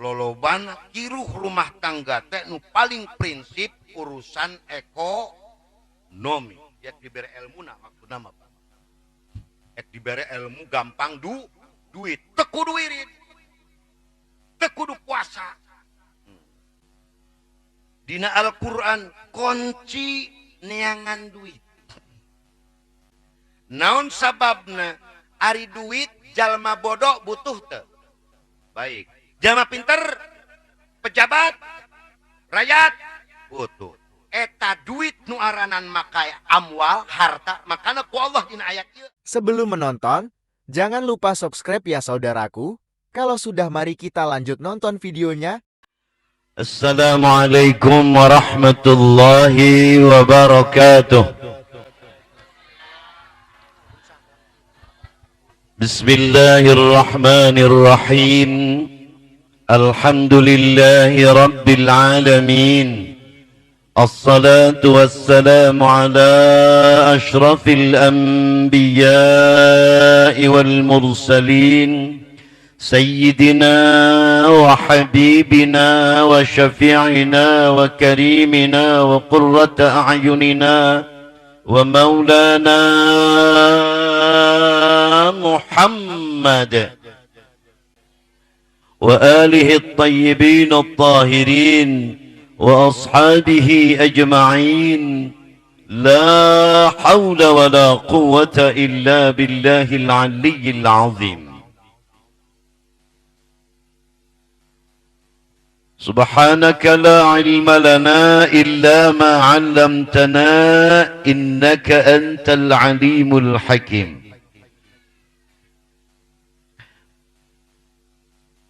Lolobana kiruh rumah tangga teh nu paling prinsip urusan ekonomi. Ya dibere ilmuna maksudna mah Pak. Ek dibere ilmu gampang duit, teu kudu wirid. Teu kudu puasa. Dina Al-Qur'an kunci neangan duit. Naon sababna ari duit jalma bodoh butuh teu? Baik. Jalma pinter, pejabat, rakyat butuh. Eta duit nu aranan makai amwal harta, makana ku Allah dina ayat ieu. Sebelum menonton, jangan lupa subscribe ya saudaraku. Kalau sudah mari kita lanjut nonton videonya. Assalamualaikum warahmatullahi wabarakatuh. Bismillahirrahmanirrahim. Alhamdulillahi rabbil alamin. Assalatu wassalamu ala ashrafil anbiya'i wal mursalin. Sayyidina wa habibina wa syafi'ina wa karimina wa qurrata a'yunina wa maulana Muhammad wa alihi at-tayyibin at-tahirin wa ashabihi ajma'in. La hawla wa la quwwata illa billahil aliyyil azim. Subhanaka la ilma lana illa ma 'allamtana innaka antal alimul hakim.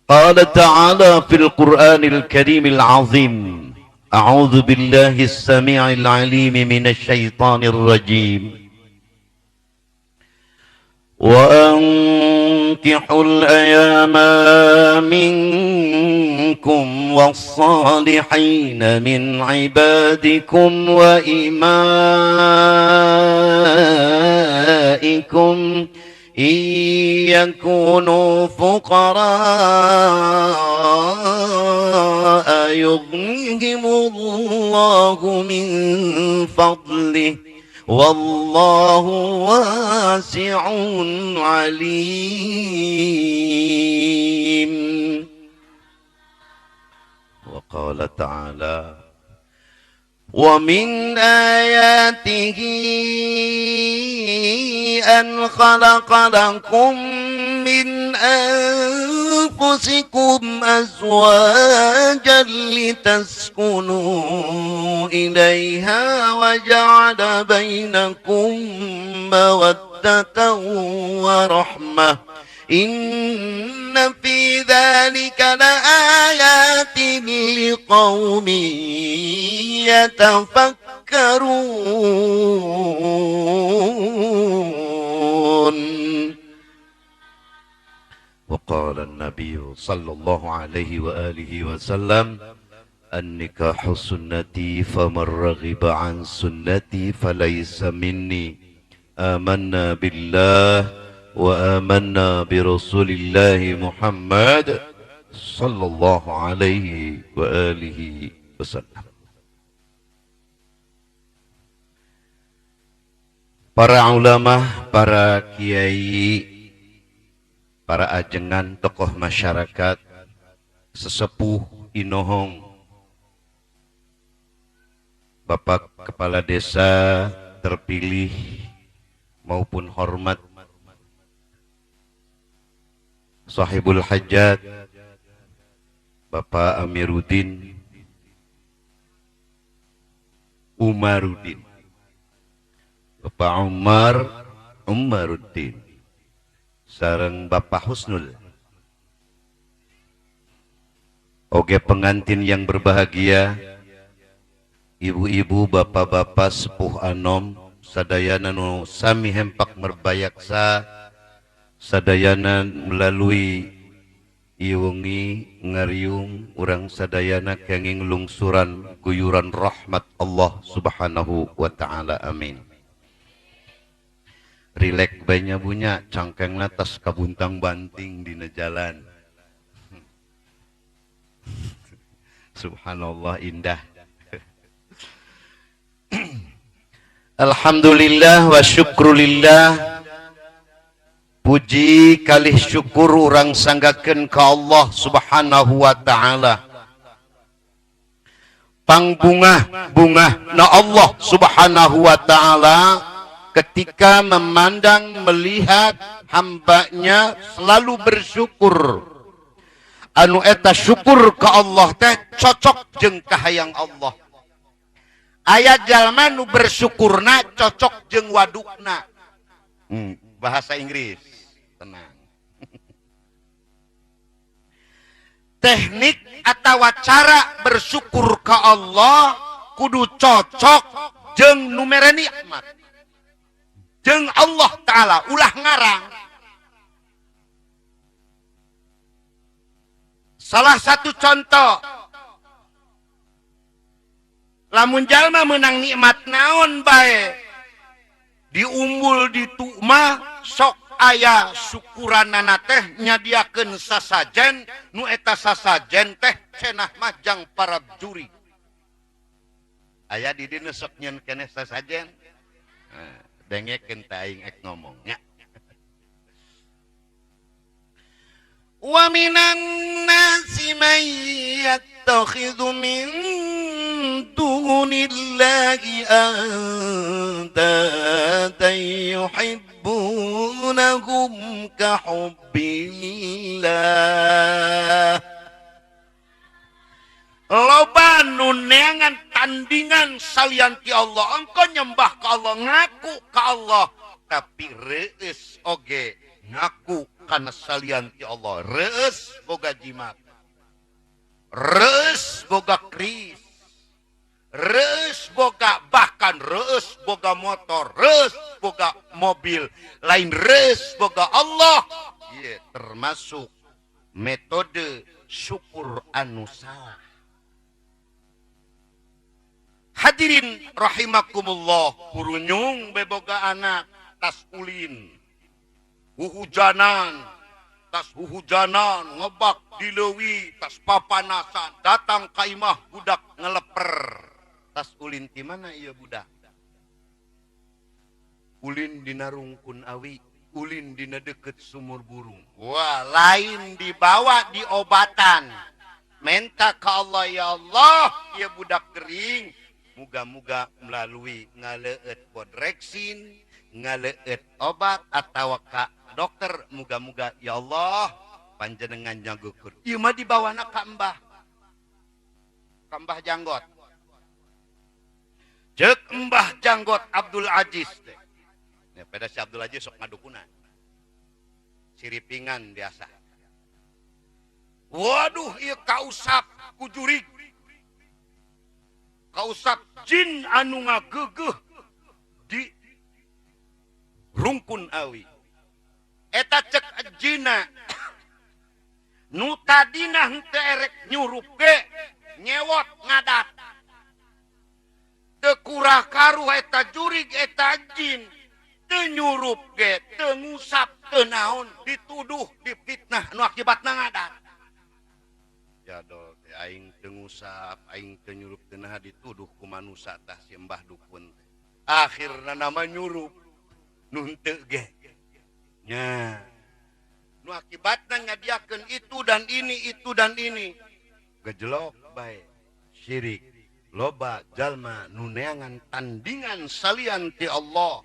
Qala ta'ala fil Qur'anil karimil azim. A'udzu billahi as-sami'il 'alim minasy syaithanir rajim. Wa ankihul ayama minkum was-salihin min 'ibadikum wa imaikum in yakunu fuqara yughnihimullahu min fadlihi wallahu wasi'un alim. Wa qala ta'ala wa min ayatihi an khalaqa lakum min anfusikum azwajan litaskunu ilaiha wa ja'ala bainakum mawaddatan wa rahmah. Inna fi dhalika laayatin liqaumin yatafakkarun. Wa qala an-nabiy sallallahu alaihi wa alihi wasallam, an-nikahu sunnati faman raghiba an sunnati falaysa minni. Amanna billah wa amanna bi rasulillahi Muhammad sallallahu alaihi wa alihi wasallam. Para ulama, para kiai, para ajengan, tokoh masyarakat, sesepuh inohong, Bapak Kepala Desa terpilih maupun hormat, Sahibul Hajat, Bapak Amiruddin Umaruddin, Bapak Umar Umaruddin, sareng Bapak Husnul. Oke, pengantin yang berbahagia, ibu-ibu, bapak-bapak, sepuh anom, sadayana nu sami hempak merbayaksa, sadayana melalui iwengi ngariung urang sadayana kenging lungsuran guyuran rahmat Allah Subhanahu wa ta'ala, amin. Rilek banyak punya cangkeng tas kabuntang banting dina jalan. Subhanallah, indah. Alhamdulillah wa syukrulillah. Puji kalih syukur urang sanggakeun ka Allah Subhanahu wa taala. Pangbungah bungah na Allah Subhanahu wa taala ketika memandang melihat hambanya selalu bersyukur. Anu eta syukur ke Allah teh cocok jeung kahayang Allah. Aya jalma nu bersyukurna cocok jeung wadukna. Bahasa Inggris, tenang. Teknik atau cara bersyukur ke Allah kudu cocok jeung nu mere nikmat. Jeung Allah Ta'ala ulah ngarang. Salah satu contoh, lamun jalma menang nikmat naon bae diumbul ditukmah sok aya syukuranana teh nyadiakeun sasajen nu eta sasajen teh cenah mah jang para juri. Aya di dieu sok nyeun keneh sasajen. Dengekeun teh aing ek ngomongnya. Wa minan nasi man yattakhidhu min dunillahi andadan yuhibbunahum ka hubbillah. Loba nu neangan tandingan salian ti Allah, engko nyembah ka Allah, ngaku ka Allah, tapi reus oge ngaku kana salian ti Allah. Reus boga jimat, reus boga kris, reus boga, bahkan reus boga motor, reus boga mobil, lain reus boga Allah. Ieu termasuk metode syukur anu salah. Hadirin rahimakumullah, kurunyung beboga anak tas ulin huhujanan, tas huhujanan ngebak di leuwi, tas papanasan, datang ka imah budak ngeleper. Tas ulin ti mana ieu budak? Ulin dina rungkun awi, ulin dina deket sumur burung. Wah, lain dibawa diobatan. Menta ka Allah, ya Allah, ieu budak kering. Muga-muga melalui ngaleueut bodreksin, ngaleueut obat atawa ka dokter, muga-muga ya Allah panjenengan nyagukur. Ieu mah dibawana ka Mbah. Ka Mbah Janggot. Ceuk Mbah Janggot Abdul Aziz teh. Ya pada si Abdul Aziz sok ngadukuna. Siripingan biasa. Waduh, ieu kausap ku jurig. Kausap jin anu ngageugeuh di rungkun awi. Eta cek jina nu tadina henteu erek nyurup ge nyewot ngadat. Teu kurah karuh eta jurig eta jin teu nyurup ge teu ngusap teu naon, dituduh dipitnah nu akibatna ngadat. Jadol teh aing teu ngusap, aing teu nyurup, teu naha dituduh ku manusa tah si Mbah dukun teh. Akhirna nama nyurup nu henteu ge. Nya. Nu akibatna nyadiakeun itu dan ini, itu dan ini. Gejelok bae syirik. Loba jalma nu neangan tandingan salian ti Allah.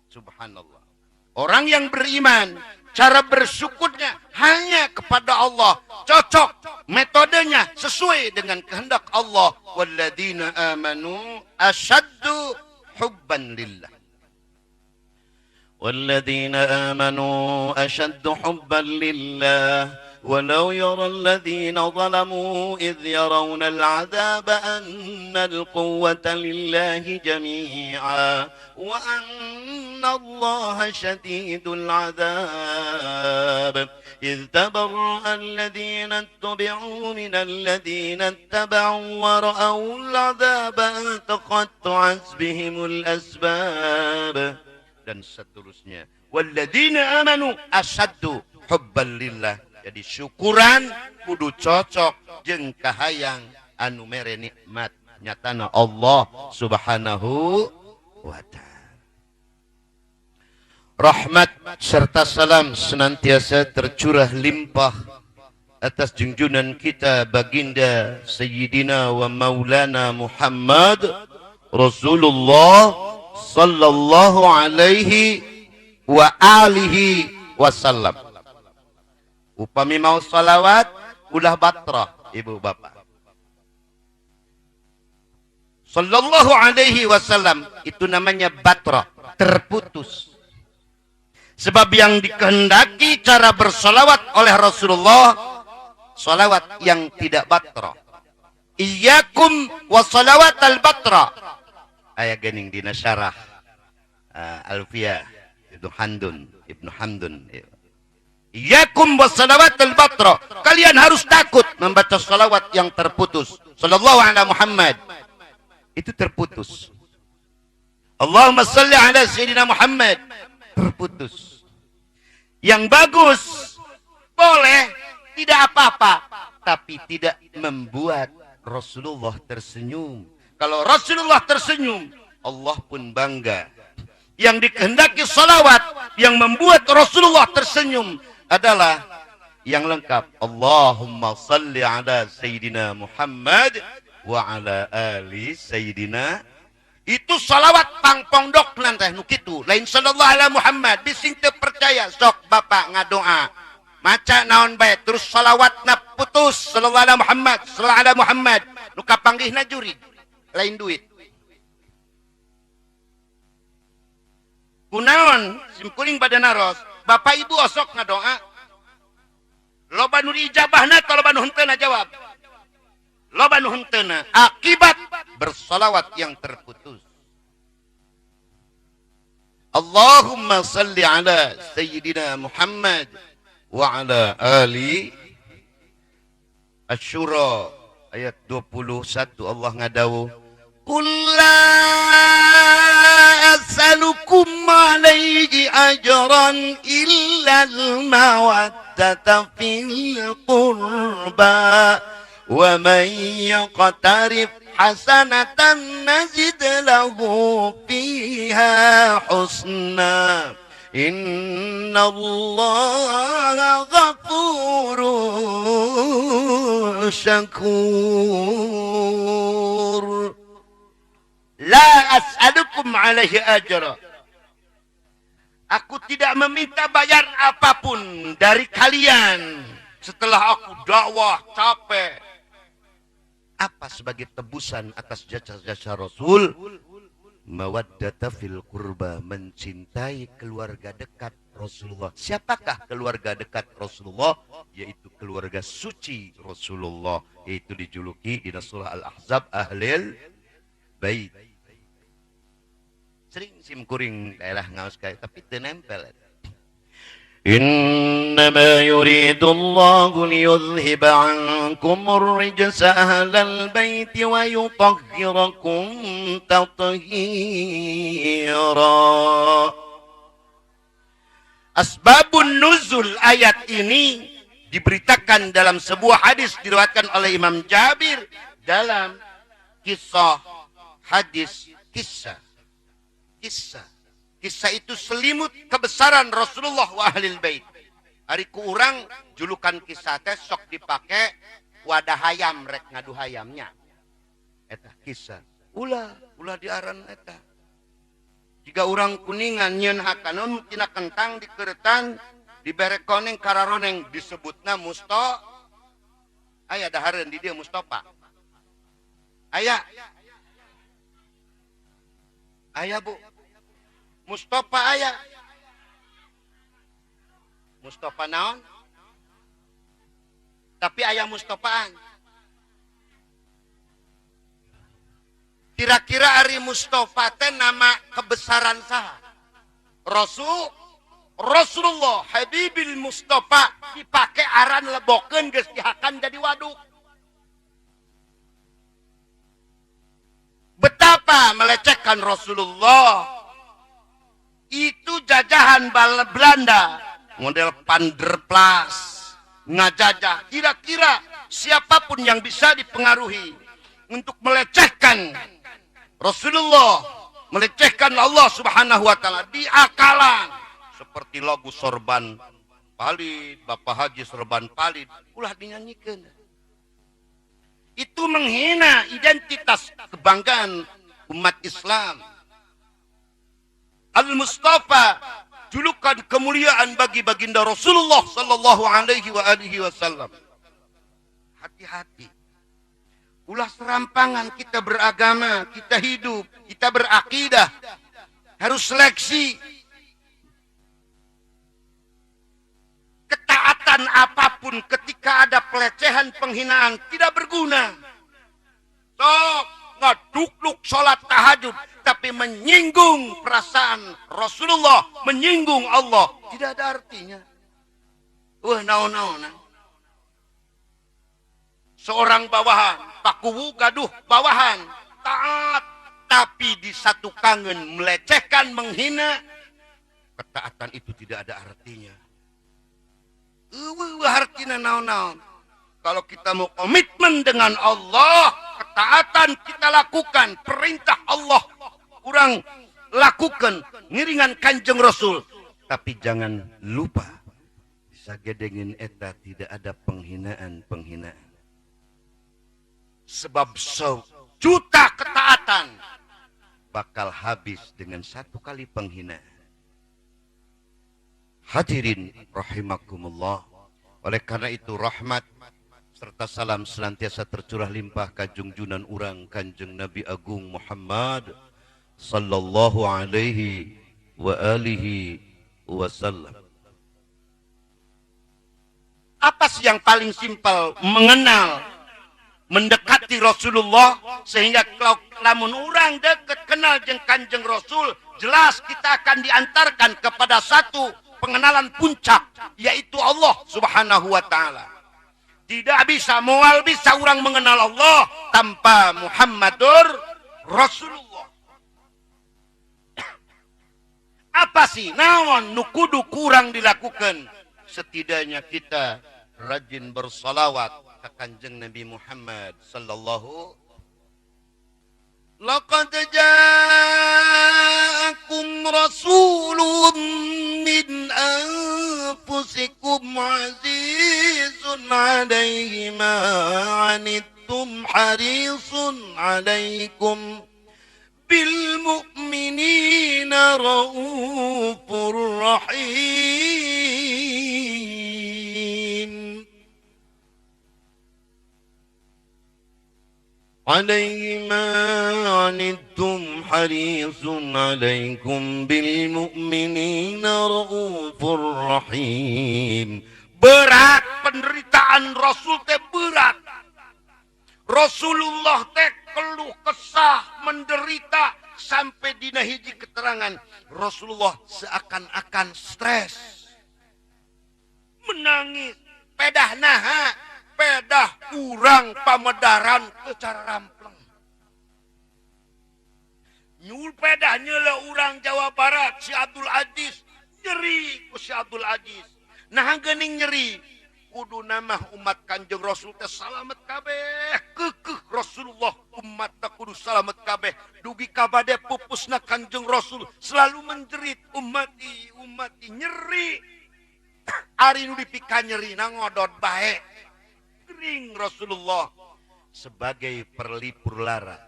Subhanallah. Orang yang beriman, cara bersyukurnya hanya kepada Allah. Cocok metodenya sesuai dengan kehendak Allah. Walladzina amanu asyaddu hubban lillah. Walladzina amanu asyaddu hubban lillah. ولو يرى الذين ظلموا إذ يرون العذاب أن القوة لله جميعا وأن الله شديد العذاب إذ تبرأ الذين اتبعوا من الذين اتبعوا ورأوا العذاب تقطعت بهم الأسباب dan seterusnya. Walladzina amanu asyaddu hubban lillah. Jadi syukuran kudu cocok jeung kahayang Anu mere nikmat nyatana Allah Subhanahu wa ta'ala. Rahmat serta salam senantiasa tercurah limpah atas junjungan kita baginda Sayyidina wa Maulana Muhammad Rasulullah sallallahu alaihi wa alihi wasallam. Upami mau salawat ulah batrah ibu bapak. Sallallahu alaihi wasallam itu namanya batrah, terputus. Sebab yang dikehendaki cara bersolawat oleh Rasulullah, solawat yang tidak batrah. Iyyakum wa salawat al batrah. Aya gening dina syarah Alfiyah Ibnu Hamdun. Iyyakum wa salawat al batrah. Kalian harus takut membaca salawat yang terputus. Sallallahu ala Muhammad. Itu terputus. Allahumma salli ala Sayyidina Muhammad. Terputus. Yang bagus boleh, tidak apa-apa, tapi tidak membuat Rasulullah tersenyum. Kalau Rasulullah tersenyum, Allah pun bangga. Yang dikehendaki salawat yang membuat Rasulullah tersenyum adalah yang lengkap. Allahumma salli ala Sayyidina Muhammad wa ala ali Sayyidina. Itu salawat pangpongdok teh nu kitu, lain sallallahu ala Muhammad. Bising teu percaya sok bapak ngadoa maca naon bae terus salawatna putus sallallahu ala Muhammad, sallallahu ala Muhammad, nu kapanggihna jurig, lain duit. Kunaon simkuring bade naros, bapak ibu osok ngadoa loba nu diijabahna atau loba nu henteuna jawab? Loba nu henteuna akibat bersolawat yang terputus. Allahumma salli ala Sayyidina Muhammad wa ala ali. Asy-Syura ayat 21 Allah ngadawuh, Qul la as'alukum alaihi ajran illa al-mawaddata fil qurba wa man yaqtarif hasanatan nazid lahu fiha husna innallaha ghafurun syakur. La as'alukum alaihi ajra. Aku tidak meminta bayar apapun dari kalian setelah aku dakwah capek. Apa sebagai tebusan atas jasa-jasa Rasul? Mawaddata fil qurba, mencintai keluarga dekat Rasulullah. Siapakah keluarga dekat Rasulullah? Yaitu keluarga suci Rasulullah, yaitu dijuluki di surah Al-Ahzab ahlil bait. Sering simkuring daerah ngaos kae tapi teu nempel. إنما يريد الله ليذهب عنكم الرجس أهل البيت ويطهركم تطهيرا. Asbabun nuzul ayat ini diberitakan dalam sebuah hadis diriwayatkan oleh Imam Jabir dalam kisah hadis kisah. Kisah. Kisah itu selimut kebesaran Rasulullah wa ahlil bait. Ari ku urang julukan kisah teh sok dipake wadah hayam rek ngadu hayamnya. Eta kisah. Ulah, ulah diaran eta. Jika urang kuningan nyeun hakanon tina kentang dikeretan dibere koneng kararoneng disebutna musto. Aya dahareun di dieu Mustofa. Aya. Aya Bu. Mustofa aya. Mustofa naon? Tapi aya Mustofaan. Kira-kira ari Mustofa teh nama kebesaran saha? Rasulullah Habibil Mustofa dipake aran lebokeun geus dihakan jadi waduk. Betapa melecehkan Rasulullah. Itu jajahan Belanda model Panderplas ngajajah. Kira-kira siapapun yang bisa dipengaruhi untuk melecehkan Rasulullah, melecehkan Allah Subhanahu wa taala, diakalan seperti lagu Sorban Palid, Bapak Haji Sorban Palid, ulah dinyanyikan. Itu menghina identitas kebanggaan umat Islam. Al-Mustafa, julukan kemuliaan bagi baginda Rasulullah sallallahu alaihi wa alihi wasallam. Hati-hati. Ulah serampangan kita beragama, kita hidup, kita berakidah. Harus seleksi. Ketaatan apapun ketika ada pelecehan, penghinaan tidak berguna. Sok ngadukluk sholat tahajud tapi menyinggung perasaan Rasulullah, menyinggung Allah, tidak ada artinya. Wah, naon-naon. Seorang bawahan, pakuwu gaduh bawahan, taat, tapi di satu kangen melecehkan, menghina, ketaatan itu tidak ada artinya. Eueuh artinya naon-naon. Kalau kita mau komitmen dengan Allah, ketaatan kita lakukan, perintah Allah kurang lakukan, ngiringan Kanjeng Rasul. Tapi jangan lupa, sagedengin eta tidak ada penghinaan-penghinaan. Sebab sejuta ketaatan bakal habis dengan satu kali penghinaan. Hadirin rahimakumullah. Oleh karena itu rahmat serta salam senantiasa tercurah limpah kajungjunan urang Kanjeng Nabi Agung Muhammad sallallahu alaihi wa alihi wasallam. Apa sih yang paling simpel mengenal, mendekati Rasulullah, sehingga kalau lamun urang deket kenal jeung Kanjeng Rasul, jelas kita akan diantarkan kepada satu pengenalan puncak, yaitu Allah Subhanahu wa taala. Tidak bisa, mual bisa orang mengenal Allah tanpa Muhammadur Rasulullah. Apa sih naon nu kudu kurang dilakukan? Setidaknya kita rajin bersalawat ke Kanjeng Nabi Muhammad sallallahu. Laqad ja'akum rasulun min anfusikum azizun 'alaihi ma 'anittum harisun 'alaikum bil mu'minina raufur rahim. عليه ما عنتم حريص عليكم بالمؤمنين رؤوف رحيم. Berat penderitaan Rasul teh berat. Rasulullah teh keluh kesah menderita sampai dina hiji keterangan Rasulullah seakan-akan stres, menangis, pedah naha, pedah kurang pamedaran secara rampleng. Nyul pedah nyela urang Jawa Barat si Abdul Aziz nyeri ku si Abdul Aziz. Nah geuning nyeri kudu nama umat Kanjeng Rasul teh salamet kabeh. Keukeuh Rasulullah umat teh kudu salamet kabeh. Dugi ka bade pupusna Kanjeng Rasul selalu menjerit umati umati nyeri. Ari nu dipika nyeri na ngodot bae. Gering Rasulullah sebagai perlipur lara,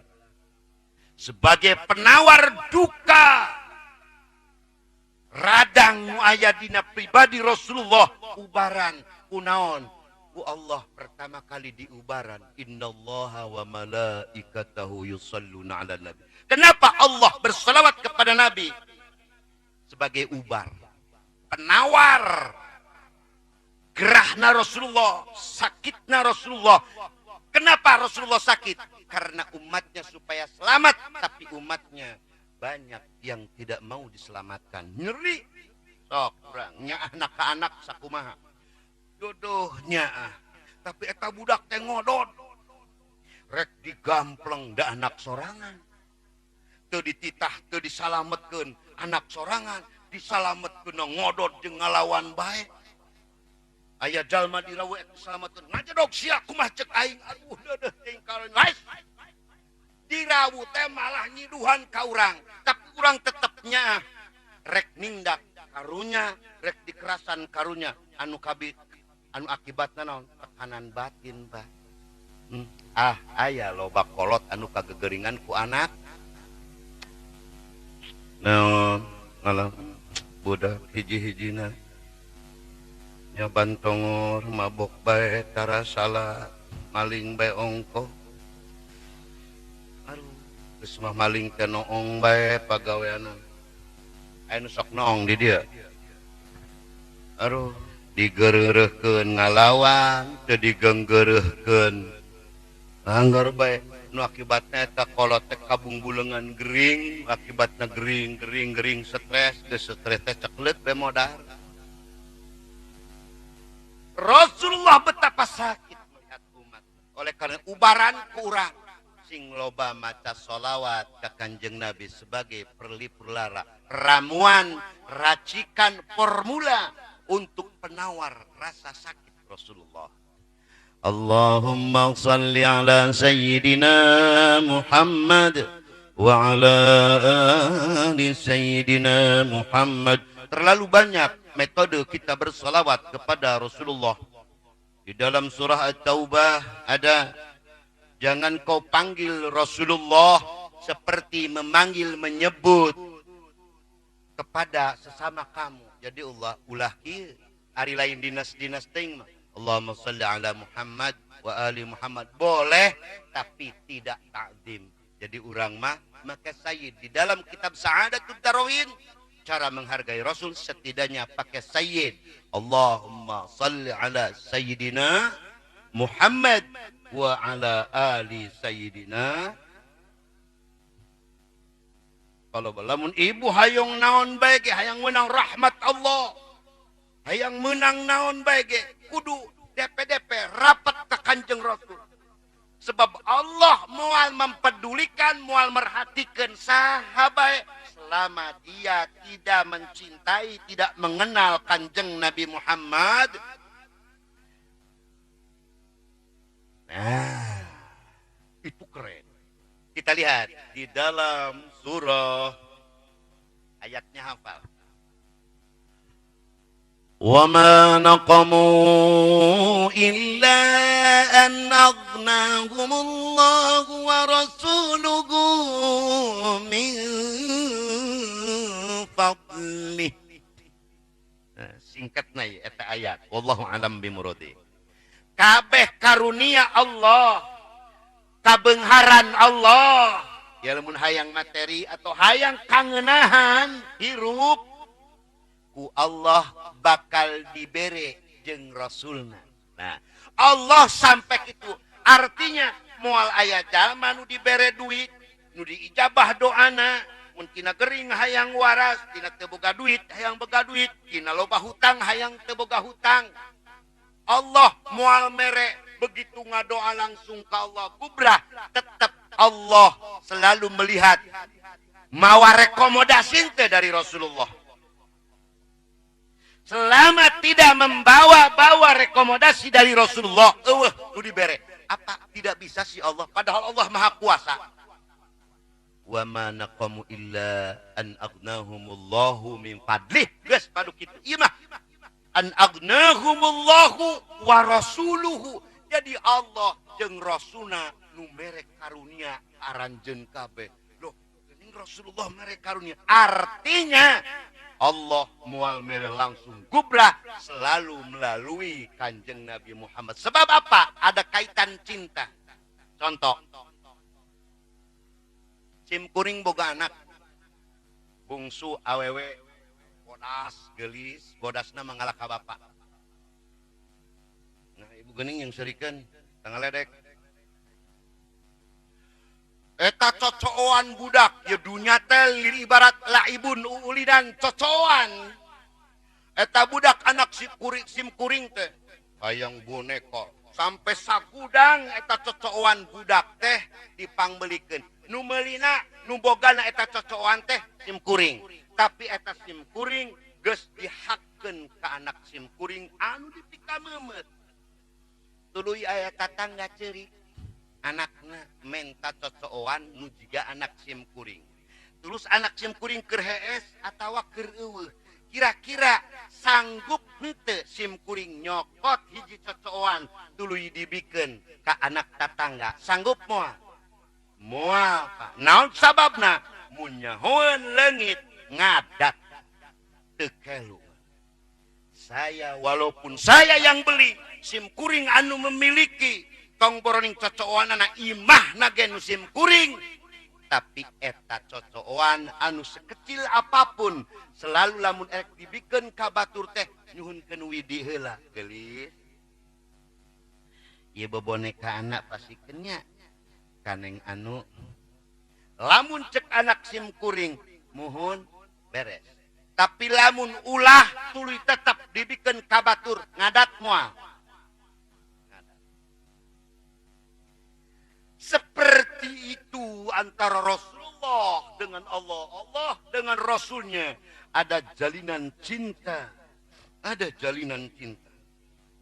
sebagai penawar duka radang nu aya dina pribadi Rasulullah. Ubaran kunaon ku Allah pertama kali diubaran, innallaha wa malaikatahu yusalluna ala nabi. Kenapa Allah bersalawat kepada Nabi? Sebagai ubar, penawar gerahna Rasulullah, sakitna Rasulullah. Kenapa Rasulullah sakit? Karena umatnya supaya selamat, tapi umatnya banyak yang tidak mau diselamatkan. Nyeri. Sok urang nyaah ka anak sakumaha. Jodoh nyaah. Tapi eta budak teh ngodot. Rek digampleng da anak sorangan. Teu dititah, teu disalametkeun anak sorangan, disalametkeun ngodot jeung ngalawan bae. Aya jalma dirawe disalametkeun. Ngajedog sia kumaha cek aing. Aduh deudeuh teuing karon. Laes. Dirawu teh malah nyiduhan ka urang, tapi urang tetepnya rek nindak karunya, rek dikerasan karunya anu kabi anu akibatna naon? Tekanan batin, Pak. Ah, aya loba kolot anu kagegeringan ku anak. Naon ngalah budak hiji-hijina nyaban tongor mabok bae tara salah maling bae ongko. Aduh, geus mah maling teh noong bae pagaweanna. Aya nu sok noong di dieu. Aduh, digeureureurkeun ngalawan, teu digenggeureurkeun. Anggar bae nu akibatna eta kolot teh kabungbulengan gering, akibatna gering gering gering stres, geus stres teh cekleut bae modar. Rasulullah betapa sakit melihat umat. Oleh karena ubaran kurang sing loba maca sholawat ka Kanjeng Nabi sebagai perli perlara, ramuan, racikan formula untuk penawar rasa sakit Rasulullah. Allahumma salli ala Sayyidina Muhammad wa ala ali Sayyidina Muhammad. Terlalu banyak metode kita bersolawat kepada Rasulullah. Di dalam surah At-Taubah ada, jangan kau panggil Rasulullah seperti memanggil menyebut kepada sesama kamu. Jadi Allah ulah kieu ari lain dinas-dinas teuing mah. Allahumma salli ala Muhammad wa ali Muhammad. Boleh tapi tidak ta'zim. Jadi urang mah maka sayyid di dalam kitab Sa'adatud Darawin cara menghargai Rasul setidaknya pakai sayyid. Allahumma salli ala Sayyidina Muhammad wa ala ali Sayyidina. Kalau lamun ibu hayang naon bae ge, hayang menang rahmat Allah, hayang menang naon bae ge, kudu DPDP rapat ke Kanjeng Rasul. Sebab Allah moal mempedulikan, moal merhatikan sahabat selama dia tidak mencintai, tidak mengenal Kanjeng Nabi Muhammad. Nah, itu keren. Kita lihat di dalam surah ayatnya hafal. Wa ma naqamu illa an aghnahumullahu wa rasuluhu min fadlih. Nah, singkatna ya eta ayat. Wallahu alam bimuradi. Kabeh karunia Allah, kabeungharan Allah. Ya lamun hayang materi atau hayang kangenahan hirup ku Allah bakal dibere jeung Rasulna. Nah, Allah sampai itu artinya moal aya jalma nu dibere duit, nu diijabah doana, mun tina gering hayang waras, tina teu boga duit hayang boga duit, tina loba hutang hayang teu boga hutang. Allah moal mere begitu ngadoa langsung ke Allah kubrah, tetap Allah selalu melihat mawa rekomendasi teh dari Rasulullah. Selama tidak membawa-bawa rekomendasi dari Rasulullah, eueuh nu dibere. Apa tidak bisa sih Allah? Padahal Allah Maha Kuasa. Wa ma naqamu illa an aghnahumullahu min fadlih. Geus padu kitu. Ieu mah an aghnahumullahu wa rasuluhu. Jadi Allah jeung Rasulna nu mere karunia aranjeun kabeh. Loh, geuning Rasulullah mere karunia. Artinya Allah mual mere langsung gubra selalu melalui Kanjeng Nabi Muhammad. Sebab apa? Ada kaitan cinta. Contoh, sim kuring boga anak bungsu awewe bodas gelis, bodasna mangalah ka bapak. Nah, ibu gening yang serikeun tanggal ledek. Eta cocoan budak ya dunya teh ibarat laibun ulidan cocoan. Eta budak anak si kuring, sim kuring teh hayang boneka sampai sagudang eta cocoan budak teh dipangbelikeun. Nu meulina nu bogana eta cocoan teh sim kuring. Tapi eta sim kuring geus dihakkeun ka anak sim kuring anu dipikameumeup. Tuluy aya tatangga ceurik. Anakna menta cocooan nu jiga anak sim kuring. Terus anak sim kuring keur hees atawa keur eueuh. Kira-kira sanggup henteu sim kuring nyokot hiji cocooan tuluy dibikeun ka anak tatangga? Sanggup moal? Moal, Pak. Naon sababna? Mun nyahoeun leungit ngadat teu kelu. Saya walaupun saya yang beli, sim kuring anu memiliki tong boroning cocooanana imahna ge nu sim kuring, tapi eta cocooan anu sekecil apapun selalu lamun erek dibikeun ka batur teh nyuhunkeun widi heula. Geulis ieu beboneka anak pasikeun nya kaneng anu lamun cek anak sim kuring muhun beres. Tapi lamun ulah tuluy tetep dibikeun ka batur ngadat moal. Seperti itu antara Rasulullah dengan Allah, Allah dengan Rasulnya. Ada jalinan cinta. Ada jalinan cinta.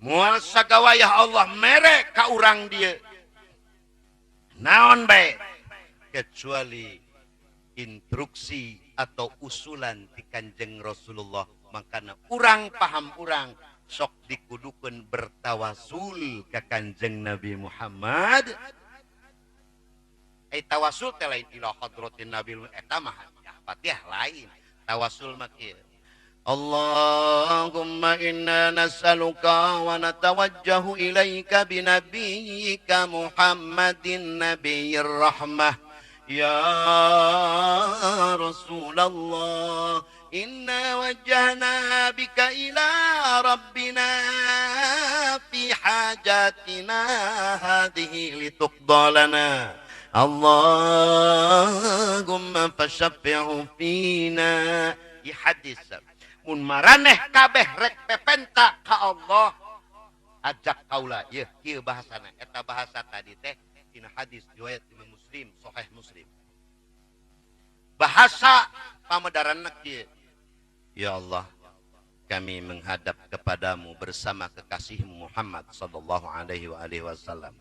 Moal sagawayah Allah mere ka urang dia. Naon bae? Kecuali instruksi atau usulan di Kanjeng Rasulullah. Makana urang paham urang sok dikudukeun bertawasul ka Kanjeng Nabi Muhammad. Tawasul teh lain ila hadratin Nabi eta mah Fatihah lain. Tawasul mah kieu. Allahumma inna nas'aluka wa natawajjahu ilaika binabiyyika Muhammadin nabiyir rahmah. Ya Rasulullah, inna wajjahna bika ila rabbina fi hajatina hadhihi lituqda lana. Allahumma fasyafi'hu fina. I hadis mun maraneh kabeh rek pepenta ka Allah ajak kaula. Yeuh kieu bahasana eta bahasa tadi teh dina hadis riwayat Imam Muslim, Sahih Muslim. Bahasa pamedaranna kieu. Ya Allah, kami menghadap kepadamu bersama kekasihmu Muhammad sallallahu alaihi wa alihi wasallam,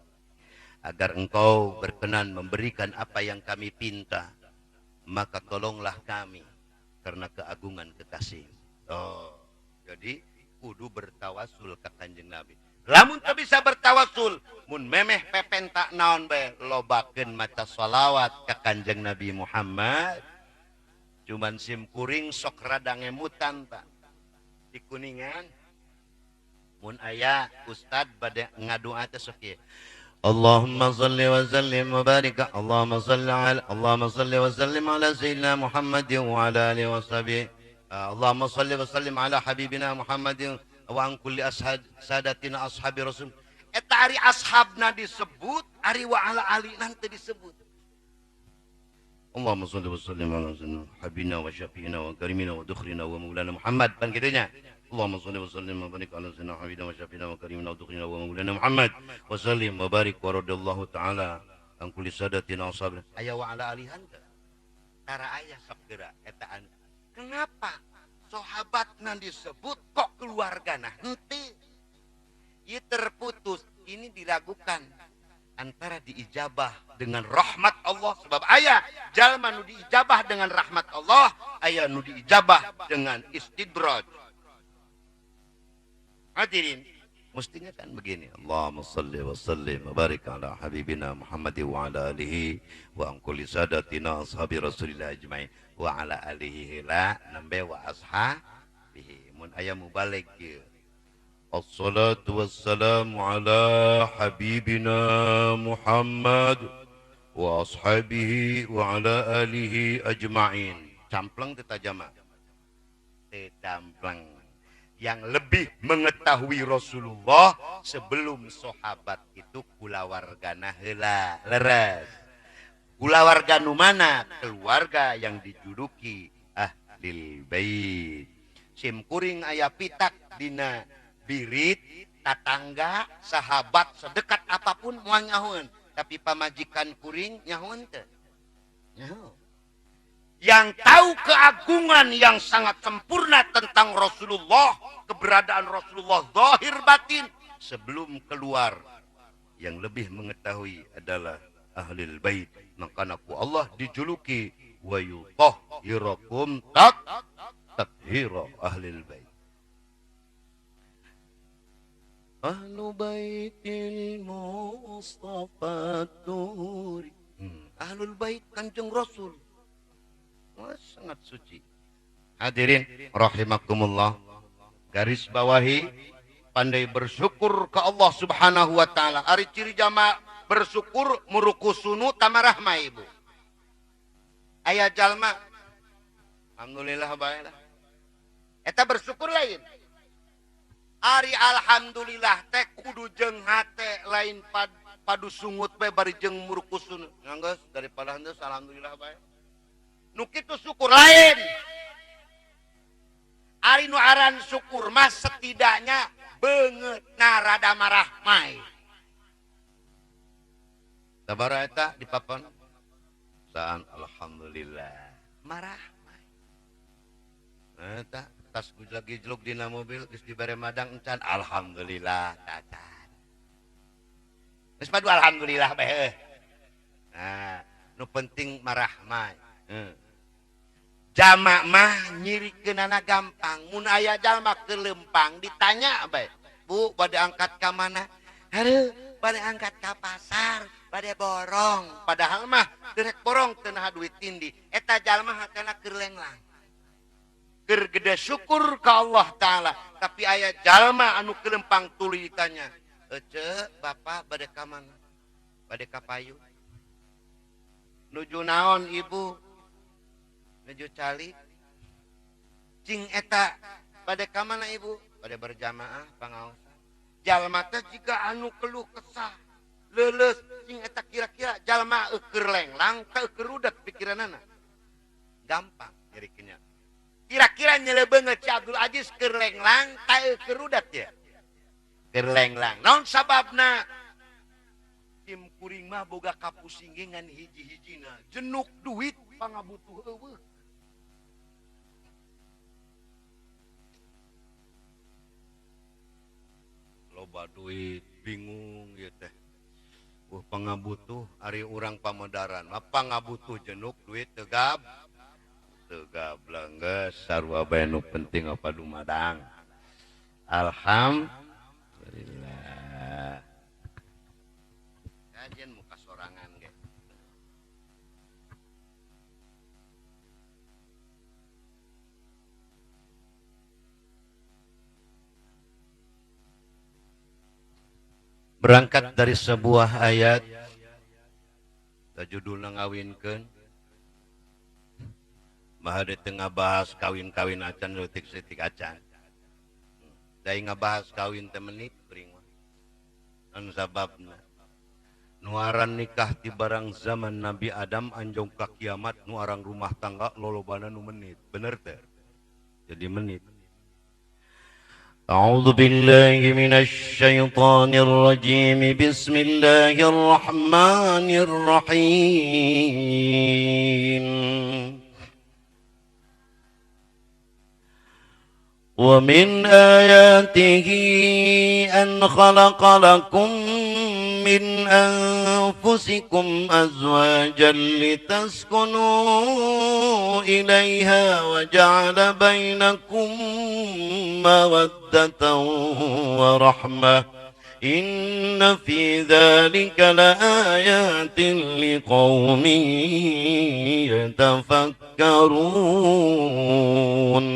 agar engkau berkenan memberikan apa yang kami pinta, maka tolonglah kami karena keagungan kekasih. Oh, jadi kudu bertawasul ke Kanjeng Nabi. Lamun teu bisa bertawasul, mun memeh pepenta naon bae, lobakeun maca sholawat ka Kanjeng Nabi Muhammad. Cuman sim kuring sok rada ngemutan, Pak. Di Kuningan mun aya ustad bade ngadua teh sok ieu. Allahumma salli wa sallim wa barik Allahumma salli ala Allahumma salli wa sallim ala sayyidina Muhammadin wa ala alihi wa sahbihi. Allahumma salli wa sallim ala habibina Muhammadin wa an kulli ashab sadatina ashabi rasul. Eta ari ashabna disebut, ari wa ala ali nanti disebut. Allahumma salli wa sallim ala sayyidina habibina wa syafi'ina wa karimina wa dukhrina wa maulana Muhammad. Pan kitu nya. Allahumma salli wa sallim wa barik ala sayyidina habibina wa syafi'ina wa karimina wa dukhrina wa maulana Muhammad wa sallim wa barik wa radallahu ta'ala an kulli sadatina ashabina. Aya wa ala alihan teh. Tara aya sok geura eta anu. Kenapa sahabatna disebut kok keluargana henteu? Ieu terputus, ini diragukan antara diijabah dengan rahmat Allah, sebab aya jalma nu diijabah dengan rahmat Allah, aya nu diijabah dengan istidraj. Hadirin, mestinya kan begini. Allahumma salli wa sallim wa barik ala habibina Muhammad wa ala alihi wa an kulli sadatina ashabi rasulillah ajmain wa ala alihi la nambe wa ashabihi. Mun aya mubalig ieu. Assalatu wassalamu ala habibina Muhammad wa ashabihi wa ala alihi ajmain. Campleng teu tajama? Teu campleng. Yang lebih mengetahui Rasulullah sebelum sahabat itu kulawargana heula leres. Kulawarga nu mana? Keluarga yang dijuluki ahlil bait. Sim kuring aya pitak dina birit, tatangga, sahabat sedekat apapun moal nyahoeun, tapi pamajikan kuring nyahoeun teu? Nyaho. Yang tahu keagungan yang sangat sempurna tentang Rasulullah, keberadaan Rasulullah zahir batin sebelum keluar Yang lebih mengetahui adalah ahlul bait. Maka ku Allah dijuluki wa yutahhirakum tathira ahlul bait. Ahlu baitil Mustafa turi. Ahlul bait Kanjeng Rasul. Wah, sangat suci. Hadirin rahimakumullah. Garis bawahi, pandai bersyukur ke Allah Subhanahu wa taala. Ari ciri jama bersyukur murukusunu tamarahma ibu. Aya jalma alhamdulillah bae lah. Eta bersyukur lain. Ari alhamdulillah teh kudu jeung hate lain padu sungut bae bari jeung murukusunu. Geus daripada henteu alhamdulillah bae. Nu kitu syukur lain. Ari nu aran syukur mah setidaknya beungeut rada marah mai. Sabaraha eta di papan? Saan alhamdulillah. Marah mai. Eta tas lagi jeluk dina mobil geus dibere madang encan alhamdulillah tacan. Geus padu alhamdulillah bae heuh. Nah, nu penting marah mai. Jamak mah nyirikeunana gampang. Mun aya jalma keur lempang ditanya bae. Bu, bade angkat ka mana? Hareuh, bade angkat ka pasar, bade borong. Padahal mah direk borong teu naha duit tindi. Eta jalma hatena keur lenglang. Keur gede syukur ka Allah taala. Tapi aya jalma anu keur lempang tuluy ditanya. Ece, bapak bade ka mana? Bade ka payu. Nuju naon ibu? Nuju calik. Cing eta bade ka mana ibu? Bade berjamaah pangaosan. Jalma teh jiga anu keluh kesah leuleus cing eta kira-kira jalma eueur lenglang teh eueur rudet pikiranana. Gampang nyerikeunnya. Kira-kira nyelebeungeut Ci Abdul Aziz keur lenglang teh eueur rudet ya. Keur lenglang. Naon sababna? Tim kuring mah boga kapusingan hiji-hijina, jenuk duit pangabutuh eueuh. Loba duit bingung ieu teh. Pangabutuh ari urang pamodaran mah pangabutuh jenuk duit teu gab. Teu gablang geus sarua bae nu penting apa dumadang. Alhamdulillah. Kajian muka sorangan ge. Berangkat dari sebuah ayat judulna ngawinkeun mah di tengah bahas kawin-kawin acan leutik-leutik acan. Da ngabahas kawin teh menit kuring mah. Anu sababna nuaran nikah ti barang zaman Nabi Adam anjong ka kiamat nu arang rumah tangga lolobana nu menit. Bener teh? Jadi menit. أعوذ بالله من الشيطان الرجيم بسم الله الرحمن الرحيم ومن آياته أن خلق لكم من أنفسكم أزواجا لتسكنوا إليها وجعل بينكم مودة ورحمة إن في ذلك لآيات لقوم يتفكرون.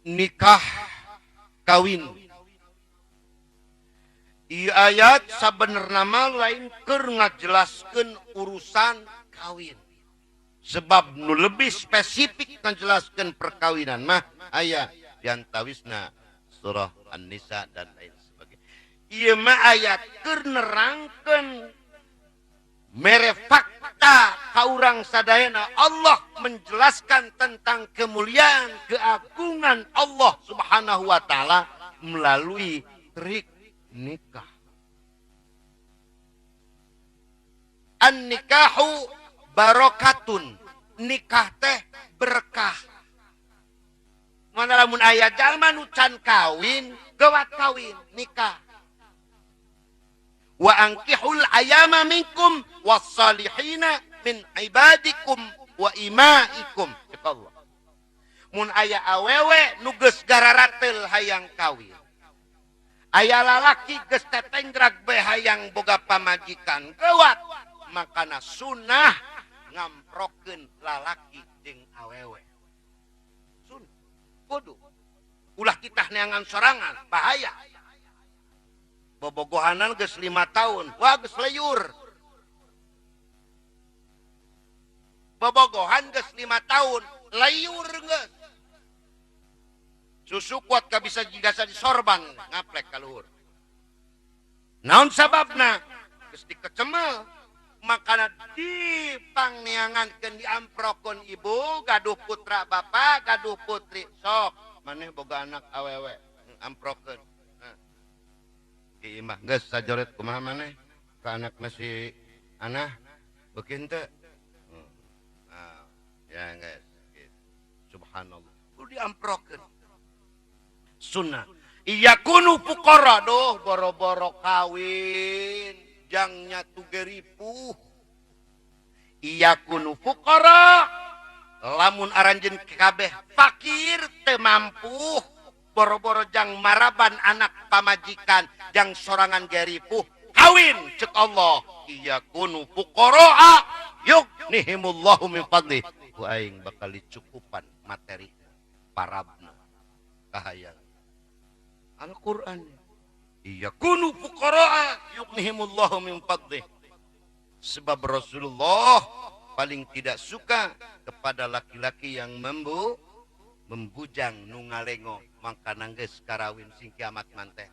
Nikah kawin. Ieu ayat sabenerna mah lain keur ngajelaskeun urusan kawin. Sebab nu lebih spesifik ngajelaskeun perkawinan mah aya diantawisna surah An-Nisa dan lain sebagainya. Ieu mah ayat keur nerangkeun mere fakta ka urang sadayana. Allah menjelaskan tentang kemuliaan, keagungan Allah Subhanahu wa taala melalui trik nikah. An-nikahu barokatun. Nikah teh berkah. Mana lamun aya jalma nu can kawin, gawat kawin, nikah. Wa ankihul ayama minkum wassalihina min ibadikum wa imaikum. Cek Allah. Mun aya awewe nu geus gararatel hayang kawin. Aya lalaki geus tetenggrag bae hayang boga pamajikan, gawat. Makana sunnah ngamprokeun lalaki jeung awewe. Sunnah. Kudu. Ulah titah neangan sorangan, bahaya. Bobogohanan geus 5 tahun, wah geus leyur. Bobogohan geus 5 tahun, leyur geus. Susu kuat ka bisa jigasa disorban, ngaplek ka luhur. Naon sababna? Geus dikecemel, makana dipangneangankeun diamprokeun ibu, gaduh putra bapak, gaduh putri. Sok, maneh boga anak awewe, amprokeun. Ki imah geus sajoret kumaha maneh ka anakna si Anah beuki henteu. Nah, ya geus. Subhanallah. Kudu diamprokeun. Sunnah. Iyakunu fuqara doh boro-boro kawin jang nyatu geripuh. Iyakunu fuqara lamun aranjeun kabeh fakir teu mampu boro-boro jang maraban anak pamajikan jang sorangan geripuh kawin cek Allah iyakunu fuqara yughnihimullahu min fadli ku aing bakal dicukupan materi parabna kahayang Al-Qur'an iyakunu fuqara yughnihimullahu min fadli. Sebab Rasulullah paling tidak suka kepada laki-laki yang membujang nu ngalengo mangka nanggeus karawin sing kiamat manteh.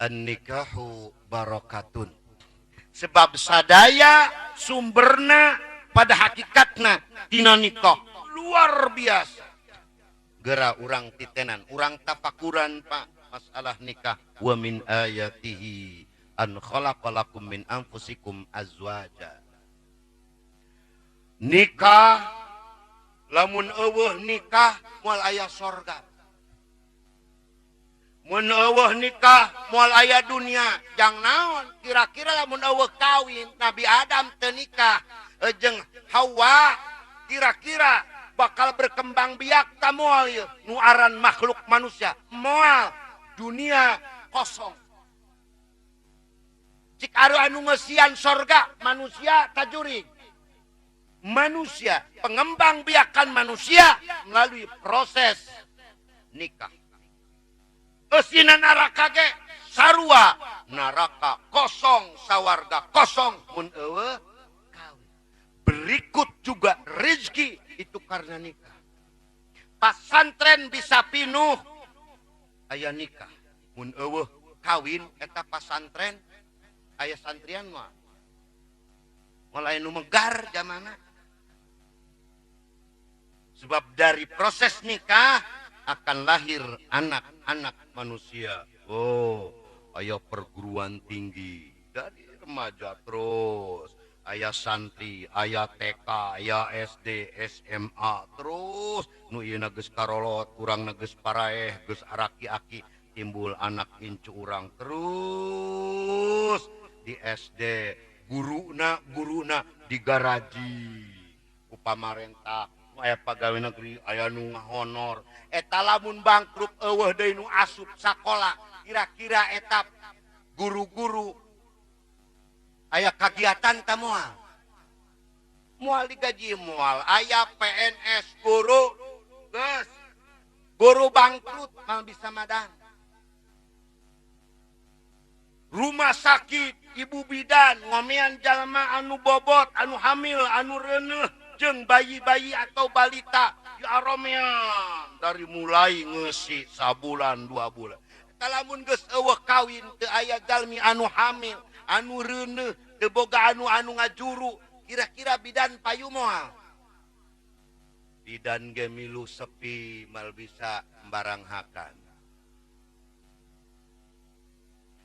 An-nikahu barakatun. Sebab sadaya sumberna pada hakikatna dina nikah luar biasa. Gera urang titenan, urang tafakuran Pak masalah nikah. Wa min ayatihi an khalaqalakum min anfusikum azwaja. Nikah lamun eueuh nikah moal aya sorga. Mun eueuh nikah moal aya dunia. Jang naon kira-kira lamun eueuh kawin Nabi Adam teu nikah jeung Hawa kira-kira bakal berkembang biak ta moal ieu nu aran makhluk manusia moal dunia kosong. Cik aru anu ngeusian sorga manusia tajurig. Manusia pengembang biakan manusia melalui proses nikah. Eusina neraka ge sarua, neraka kosong sawarga kosong mun eueuh kawin. Berikut juga rezeki itu karena nikah. Pasantren bisa pinuh aya nikah. Mun eueuh kawin eta pasantren aya santrian mah. Mulai nu megar jamana. Sebab dari proses nikah akan lahir anak-anak manusia. Oh, aya perguruan tinggi dari remaja terus, aya santri, aya TK, aya SD, SMA terus nu ieu geus karolot, urang geus paraeh, geus araki-aki, timbul anak incu urang terus di SD, guruna digaraji ku pamarentah. Aya pegawai negeri, aya nu ngahonor. Eta lamun bangkrut eueuh deui nu asup sakola, kira-kira eta guru-guru aya kagiatan ta moal? Moal digaji moal, aya PNS guru geus. Guru bangkrut moal bisa madang. Rumah sakit, ibu bidan ngomean jalma anu bobot, anu hamil, anu reuneuh jeung bayi-bayi atau balita diaromean dari mulai ngeusi sabulan 2 bulan. Lamun geus eueuh kawin teu aya jalmi anu hamil, anu reuneuh, teu boga anu ngajuru, kira-kira bidan payu moal? Bidan ge milu sepi mal bisa baranghakan.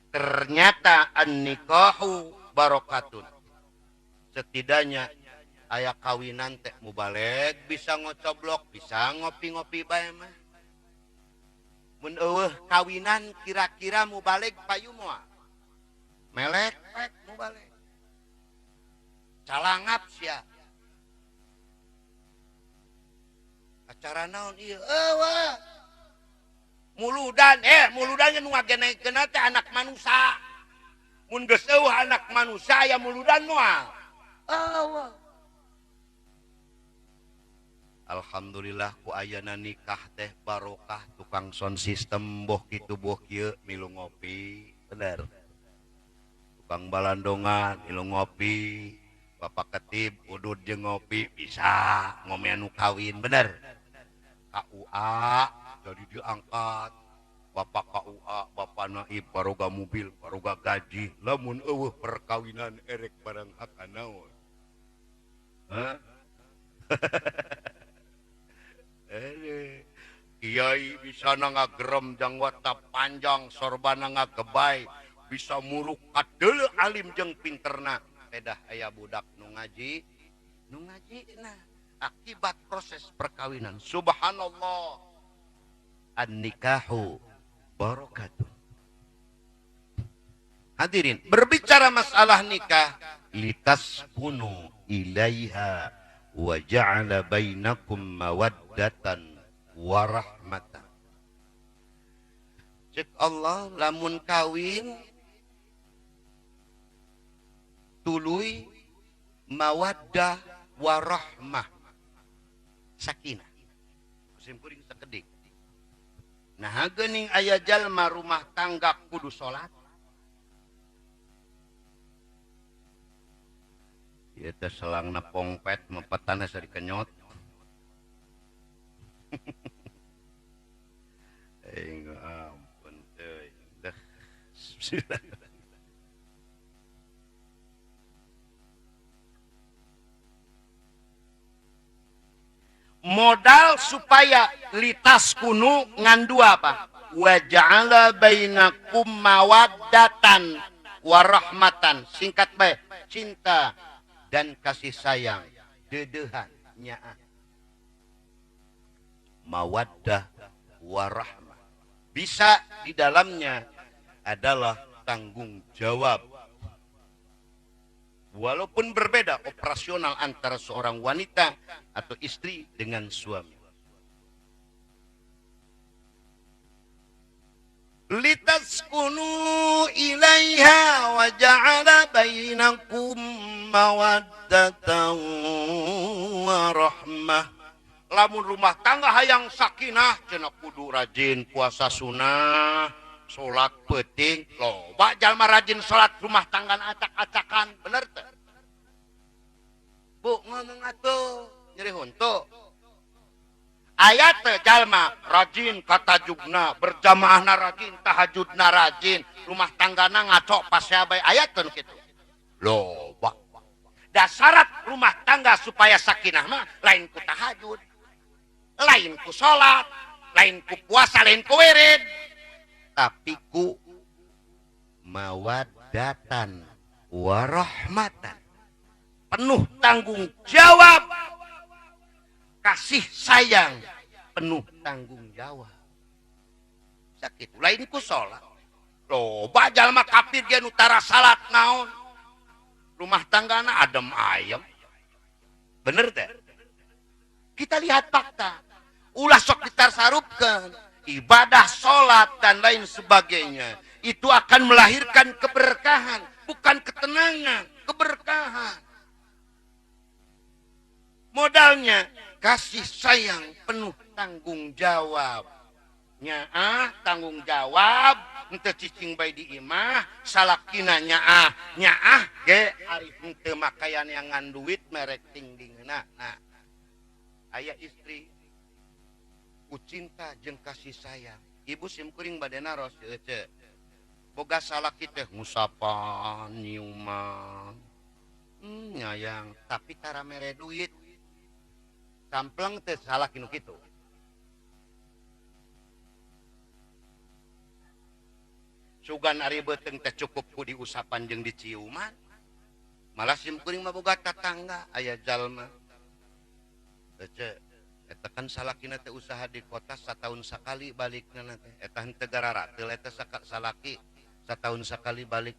Ternyata an-nikahu barokatun. Setidaknya Aya kawinan teh mubaleg bisa ngocoblok, bisa ngopi-ngopi bae mah. Mun eueuh kawinan kira-kira mubaleg payu moal. Melek pek mubaleg. Calangap sia. Acara naon ieu? Eueuh. Muludan muludan nu ngagenekeun teh anak manusia. Mun geus eueuh anak manusia aya muludan moal. Eueuh. Alhamdulillah ku ayana nikah teh barokah tukang sound system boh kitu boh kieu milu ngopi, bener. Tukang balandongan milu ngopi, bapak ketib udud jeung ngopi bisa ngomean nu kawin, bener. KUA jadi diangkat, bapak KUA, bapak naib baroga mobil, baroga gaji, lamun eueuh perkawinan erek barang hak naon. Hah? Kiai bisa ngagerem jangwata panjang sorbana ngagebay bisa muruk kadeuleu alim jeung pinterna pedah aya budak nu ngaji nah akibat proses perkawinan. Subhanallah, an-nikahu barakatuh. Hadirin, berbicara masalah nikah, litaskunu ilaiha wa ja'ala bainakum mawaddatan wa rahmatan. Cek Allah lamun kawin tuluy mawaddah wa rahmah sakinah. Sim kuring sakedik. Nah geuning aya jalma rumah tangga kudu salat. Ieu teh selangna pongpet mepetana sari kenyot. Ampun teuing. Modal supaya litas kunu ngan dua apa? Wa ja'ala bainakum mawaddatan warahmatan. Singkat bae, cinta dan kasih sayang, dedehan nyaah. Mawaddah warahmah. Bisa di dalamnya adalah tanggung jawab. Walaupun berbeda operasional antara seorang wanita atau istri dengan suami. Litaskunu ilaiha wa ja'ala bainakum mawaddatan wa rahmah. Lamun rumah tangga hayang sakinah cenah kudu rajin puasa sunah, salat peuting, loba jalma rajin salat rumah tangga acak-acakan, bener teu? Bu ngomong atuh nyeri huntu. Ayat teh jalma rajin katajugna, berjamaahna rajin, tahajudna rajin, rumah tanggana ngaco pasea bae, ayat teu kitu. Loba. Dasarat rumah tangga supaya sakinah mah lain ku tahajud, lain ku salat, lain ku puasa, lain ku wirid, tapi ku mawaddatan warahmatan. Penuh tanggung jawab, kasih sayang, penuh tanggung jawab. Sakit lain ku salat. Loba jalma kafir ge nu tara salat naon? Rumah tanggana adem ayem. Bener teh? Kita lihat fakta. Ulah sok ditarsarupkeun. Ibadah salat dan lain sebagainya itu akan melahirkan keberkahan, bukan ketenangan, keberkahan. Modalnya kasih sayang penuh tanggung jawab. Nyaah tanggung jawab henteu cicing bae di imah, salakina nyaah, nyaah ge ari henteu makayan yang ngan duit merek tingdingna. Nah, aya istri ku cinta jeung kasih sayang. Ibu sim kuring bade naros ece. Boga salaki teh ngusapan, nyiuman. Nyayang, tapi tara mere duit. Sampleng teh salaki nu kitu. Sugan ari beuteung teh cukup ku diusapan jeung diciuman. Malah sim kuring mah boga tatangga aya jalma. Ece eta kan salakina teh usaha di kota satahun sakali balikna teh. Eta henteu gararateul eta salaki satahun sakali balik.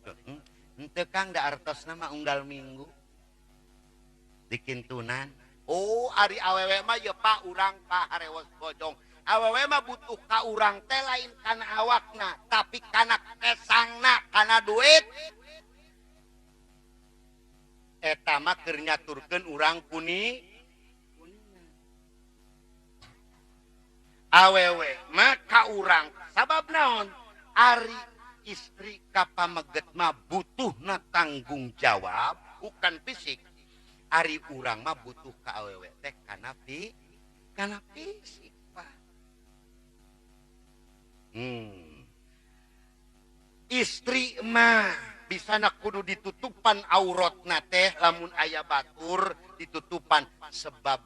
Henteu Kang da artosna mah unggal minggu. Dikintunan. Oh, ari awewe mah ye Pak urang ka harewos bojong. Awewe mah butuh ka urang teh lain kana awakna, tapi kana kesangna, kana duit. Eta mah keur nyaturkeun urang kuni. Awewe mah ka urang sabab naon? Ari istri ka pameget mah butuhna tanggung jawab, bukan fisik. Ari urang mah butuh ka awewe teh kana fisik, Pak. Istri mah bisa na kudu ditutupan auratna teh lamun aya batur ditutupan sebab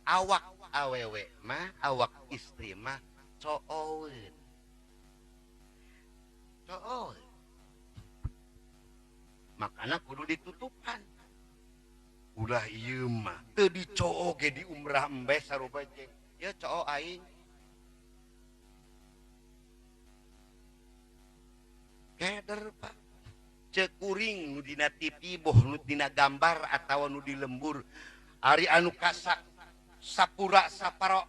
awak awewe mah awak istri mah cooeun. Cooeun. Makana kudu ditutupan. Ulah ieu mah teu dicoo ge di umrah embe sarupa jeung. Ieu coo aing. Keder Pak. Cek kuring nu dina TV boh nu dina gambar atawa nu di lembur. Ari anu kasak sapura saparo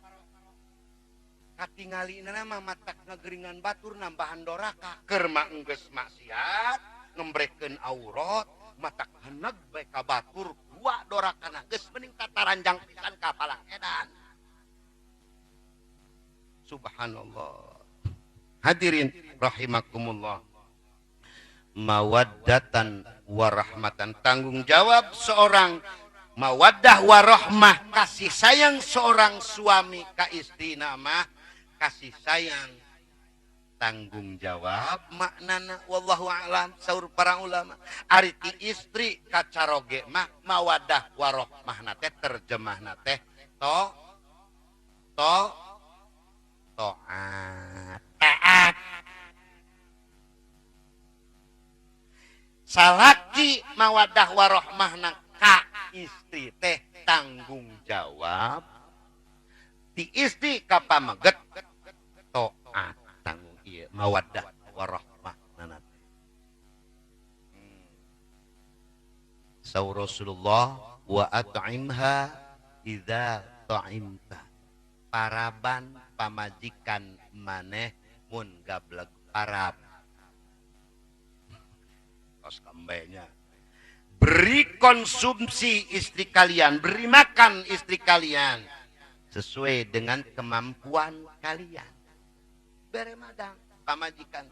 katingalina mah matak ngageringan batur nambahan doraka keur mah enggeus maksiat ngembrekeun aurat matak heneg bae ka batur dua dorakana geus mending tataranjang pisan ka palang edan. Subhanallah. Hadirin rahimakumullah. Mawaddatan warahmatan, tanggung jawab seorang mawaddah warahmah, kasih sayang seorang suami ka istrina mah kasih sayang tanggung jawab maknana wallahu a'lam saur para ulama. Ari ti istri ka caroge mah mawaddah warahmah teh terjemahna teh to to taat taat. Salaki mawadah warohmah ka istri teh tanggung jawab, ti istri ka pameget taat tanggung ieu mawadah warohmah nana. Saur Rasulullah wa at'imha idza ta'imta. Paraban pamajikan maneh mun gableg parab. Kambenya. Beri konsumsi istri kalian, beri makan istri kalian sesuai dengan kemampuan kalian. Bere madang pamajikan.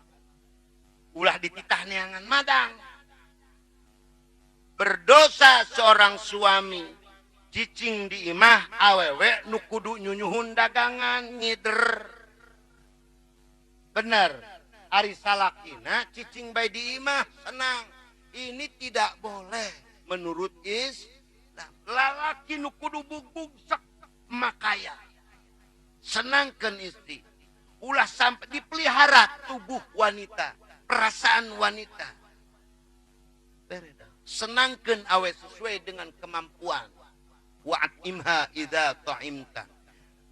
Ulah dititah neangan madang. Berdosa seorang suami cicing di imah awewe nu kudu nyunyuhun dagangan ngider. Bener. Ari salakina cicing bae di imah senang. Ini tidak boleh menurut Islam. Lalaki nu kudu bugbug sek makaya. Senangkeun istri. Ulah sampai dipelihara tubuh wanita, perasaan wanita. Bereda. Senangkeun awe sesuai dengan kemampuan. Wa atimha idza ta'imta.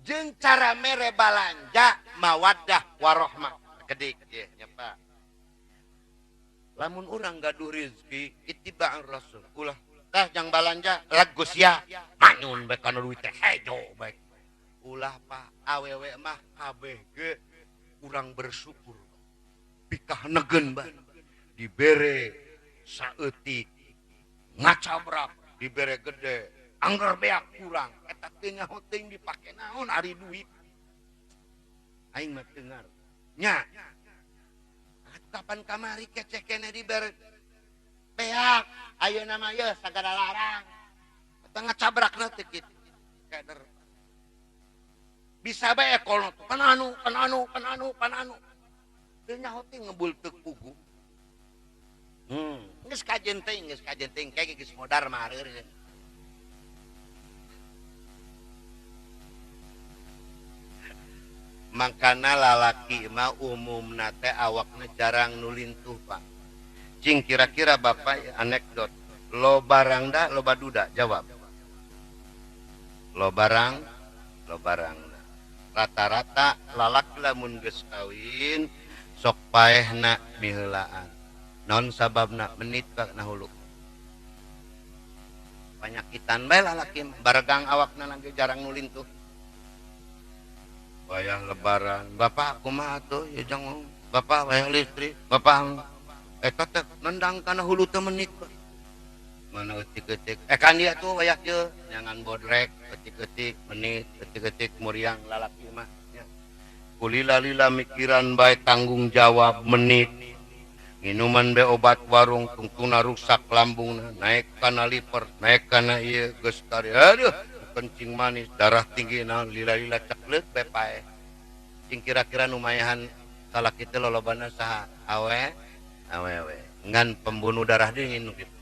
Jeung cara mere balanja mawaddah warohmah. Kedik ye nya Pak. Lamun urang gaduh rezeki ittiba'ur rasul. Ulah tah jang balanja lagus ya. Manyun bae kana duit teh hejo bae. Ulah Pak awewe mah kabeh ge urang bersyukur. Pikah negen bae. Dibere saeutik ngacabrak, dibere gede, angger beak kurang. Eta teu nyaho teuing dipake naon ari duit. Aing mah teu ngarti. Nya, kapan kamari keceh kene dibere beak, ayeuna mah ye sagala larang. Eta ngacabrakna teh kitu. Keder. Bisa bae kolot pananu pananu pananu pananu. Teu nyaho teh ngebul teu pugu. Geus kajen teuing kayak geus modar mah areureun. Makana lalaki mah umumna teh awakna jarang nu lintuh Pak. Cing kira-kira Bapak ya, anekdot. Loba rangda loba duda jawab. Loba rangda. Rata-rata lalaki lamun geus kawin sok paehna miheulaan. Naon sababna menit ka na hulu. Panyakitan bae lalaki baregang awakna lagi jarang nulintuh. Wayah lebaran, bapak kumaha atuh ya jang bapak wayah listrik, bapak eta teh nendang kana hulu teh menit. Mana eutik-eutik. Kan dia tuh wayah kieu nyangan bodrek, eutik-eutik menit, eutik-eutik muriang lalaki mah. Kulila-lila mikiran bae tanggung jawab menit. Minuman be obat warung tungtungna rusak lambungna, naik kana liver, naik kana ieu geus kari. Aduh, kencing manis, darah tinggi naon lila-lila cekleuk be paeh. Cing kira-kira nu mayahan salaki teh lolobana saha? Awe, awewe. Ngan pembunuh darah dingin nu kitu.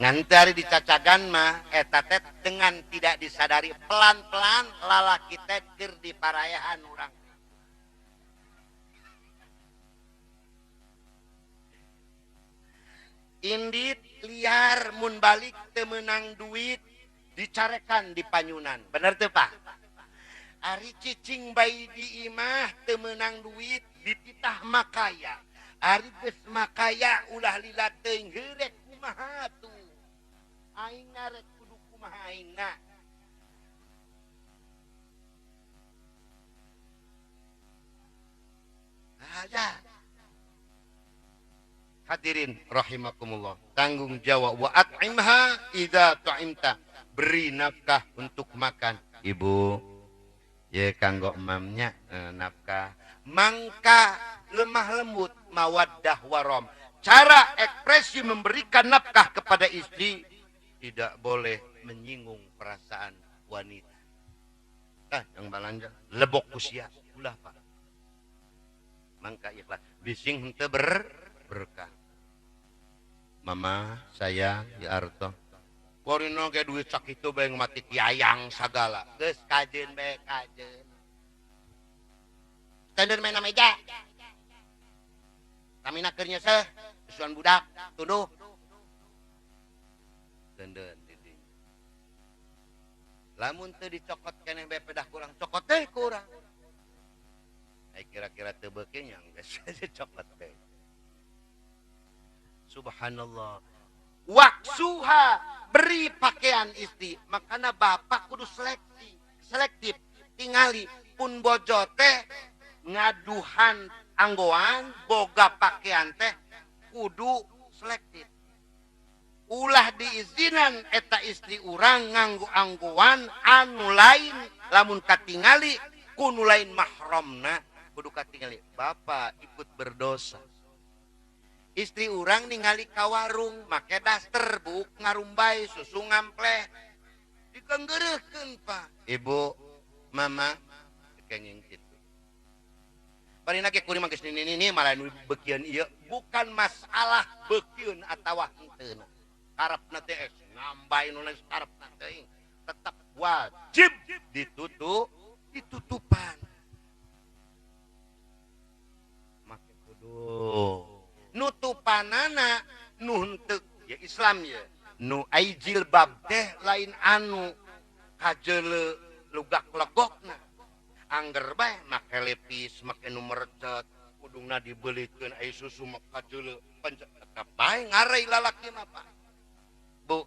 Ngan teh ari dicacagan mah eta teh dengan tidak disadari pelan-pelan lalaki teh keur diparayahan urang. Indit liar mun balik teu meunang duit dicarekan di panyunan. Bener teu Pak? Ari cicing bae di imah teu meunang duit dititah makaya. Ari geus makaya ulah lila teuing heurek kumaha tuh. Aingna rek kudu kumaha aingna. Aja. Hadirin rahimakumullah, tanggung jawab wa at'imha idza ta'imta, beri nafkah untuk makan. Ibu, ye kanggo emamnya nafkah. Mangka lemah lembut mawaddah warom. Cara ekspresi memberikan nafkah kepada istri tidak boleh menyinggung perasaan wanita. Tah yang balanja lebok usia ulah Pak. Mangka ikhlas bising henteu berkah. Mama sayang ya arto. Korino ge duit sakitu bae mati kiayang sagala. Geus kajeun bae kajeun. Standar main meja. Kamina keur nyeseh, susuan budak, tunduh. Denden di dinya. Lamun teu dicokot keneh bae pedah kurang, cokot teh kurang. Ai kira-kira teu beuki nya geus dicokot teh. Subhanallah. Waksuha, beri pakaian istri. Makanya bapak kudu seleksi, selektif. Tingali pun bojo teh ngaduhan anggoan boga pakaian teh kudu selektif. Ulah diizinan eta istri urang nganggo anggoan anu lain lamun katingali ku nu lain mahramna kudu katingali. Bapak ikut berdosa. Istri urang ningali ka warung make daster buuk ngarumbai susu ngampleh dikenggereuhkeun Pak. Ibu, mama kenging kitu. Barina ge kuring mah geus nini-nini malah nu beukieun ieu bukan masalah beukieun atawa henteu. Karepna teh ngambay nu lain karepna teuing tetep wajib ditutup ditutupan. Make kudu nutupanana nu henteu ya Islam ya nu ai jilbab teh lain anu kajeule lugak legokna angger bae make lepis make nu merecet kudungna dibelikeun ai susu mah kajeule tetep bae ngarei lalaki mah Pak. Bu,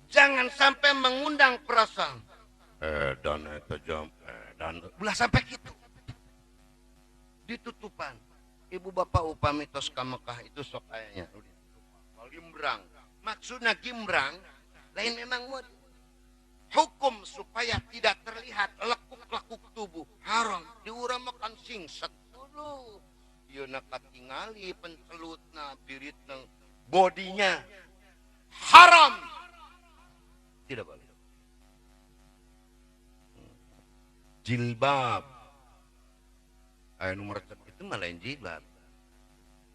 jangan sampai mengundang perasaan dan eta jam dan ulah sampai kitu. Ditutupan. Ibu bapak upami tos ka Mekah itu sok ayanya gimbrang. Maksudnya gimbrang lain memang hukum supaya tidak terlihat lekuk-lekuk tubuh haram diurang makan singset dulu. Ieu na katingali pencelutna biritna bodinya haram. Tidak boleh. Jilbab aya nu merecet itu mah lain jilbab.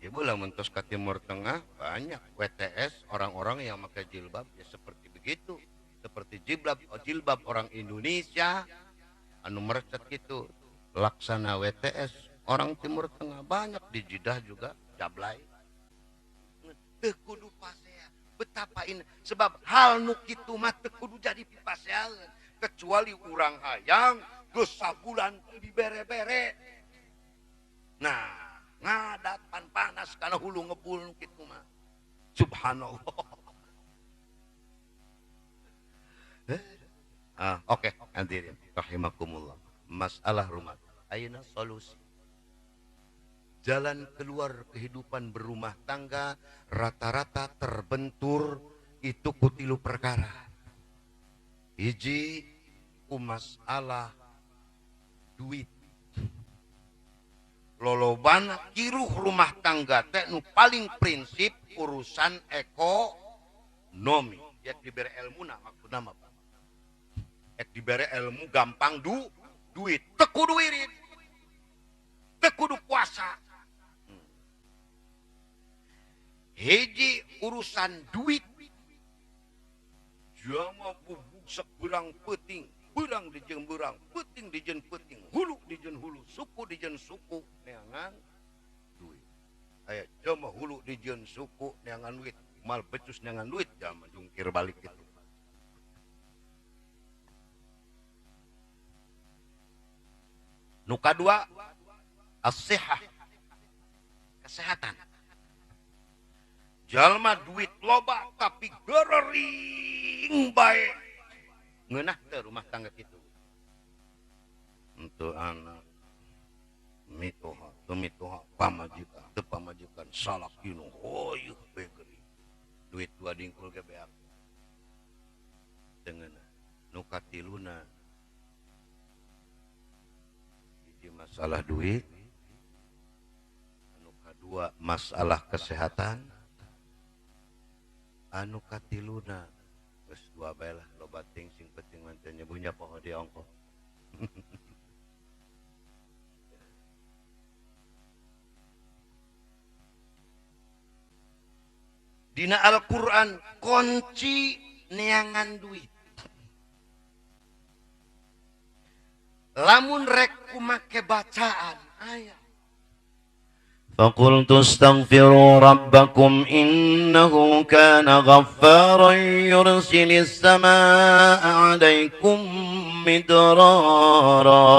Ibu lamun tos ka Timur Tengah banyak WTS orang-orang yang pakai jilbab ya seperti begitu, seperti jilbab, oh, jilbab orang Indonesia anu merecet gitu. Laksana WTS orang Timur Tengah banyak di Jeddah juga jablay. Teu kudu pasea. Betapa ini sebab hal nu kitu mah teu kudu jadi pipasean kecuali urang hayang geus sabulan teu dibere-bere. Nah, ngadat pan panas kana hulu ngebul nu kitu mah. Subhanallah. Oke, hadirin rahimakumullah. Masalah rumah. Ayeuna solusi. Jalan keluar kehidupan berumah tangga rata-rata terbentur itu ku tilu perkara. Hiji ku masalah duit. Lolobana kiruh rumah tangga teh nu paling prinsip urusan ekonomi. Ya dibere ilmuna maksudna mah. Ek dibere ilmu gampang duit, teu kudu wirid, teu kudu puasa. Hiji urusan duit. Jama bubuk beurang peuting, beurang dijeun beurang, peuting dijeun peuting, hulu dijeun hulu, suku dijeun suku, neangan duit. Aya jama hulu dijeun suku, neangan duit, mal becus neangan duit, jama jungkir balik gitu. Nu kadua as-sihah, kesehatan. Jalma duit loba tapi gerering bae. Ngeunah teu rumah tangga kitu. Untuk anak mitoha, teu mitoha pamajikan, teu pamajikan salakinu hoyeuh bae geuring. Duit dua dingkul ge beak. Teu ngeunah. Nu katiluna hiji masalah duit, anu kadua masalah kesehatan, anu katiluna geus dua bae lah loba ting sing penting mah teu nyebunya poho di ongkoh. Dina Al-Qur'an kunci neangan duit. Lamun rek kumake bacaan aya. فقلت استغفروا ربكم إنه كان غفارا يرسل السماء عليكم مدرارا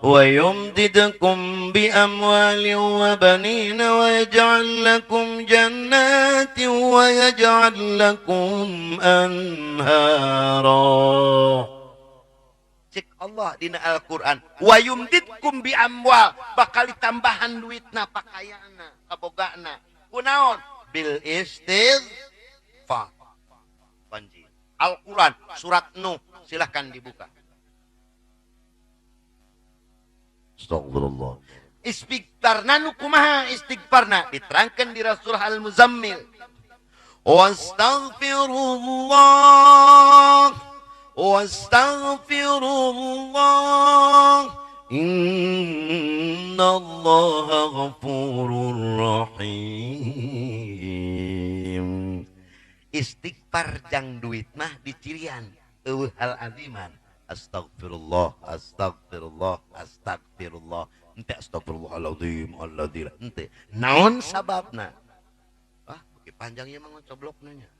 ويمددكم بأموال وبنين ويجعل لكم جنات ويجعل لكم أنهارا. Cek Allah dina Al-Qur'an wa yumdidkum bi amwal, bakal ditambahan duitna, pakayana, kabogana. Kunaon? Bil istighfar. Panji. Al-Qur'an surat Nuh, silahkan dibuka. Astagfirullah. Istighfarna nu kumaha istighfarna? Diterangkan di Surah Al-Muzammil. Wastaghfirullah wastaghfirullah innallaha ghafurur rahim. Istighfar jang duit mah dicirian eueuh hal aziman. Astagfirullah, astagfirullah, astagfirullah. Ente astagfirullahaladzim, alladzi ente. Naon sababna? Ah, oke panjangnya mah ngocoblok nanya.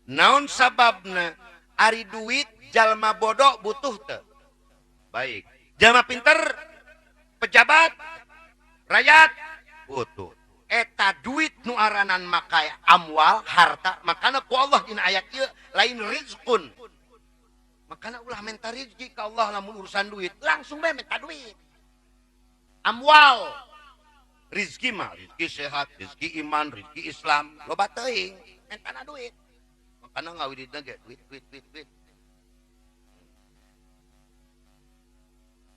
Naon sababna? Ari duit jalma bodoh butuh teu. Baik. Jalma pinter, pejabat, rakyat butuh. Eta duit nu aranan makai amwal harta, makana ku Allah dina ayat ieu lain rizqun. Makana ulah minta rezeki ka Allah lamun urusan duit, langsung bae minta duit. Amwal. Rezeki mah rezeki sehat, rezeki iman, rezeki Islam, loba teuing, mentana duit. Makana ngawiridna ge duit duit duit duit.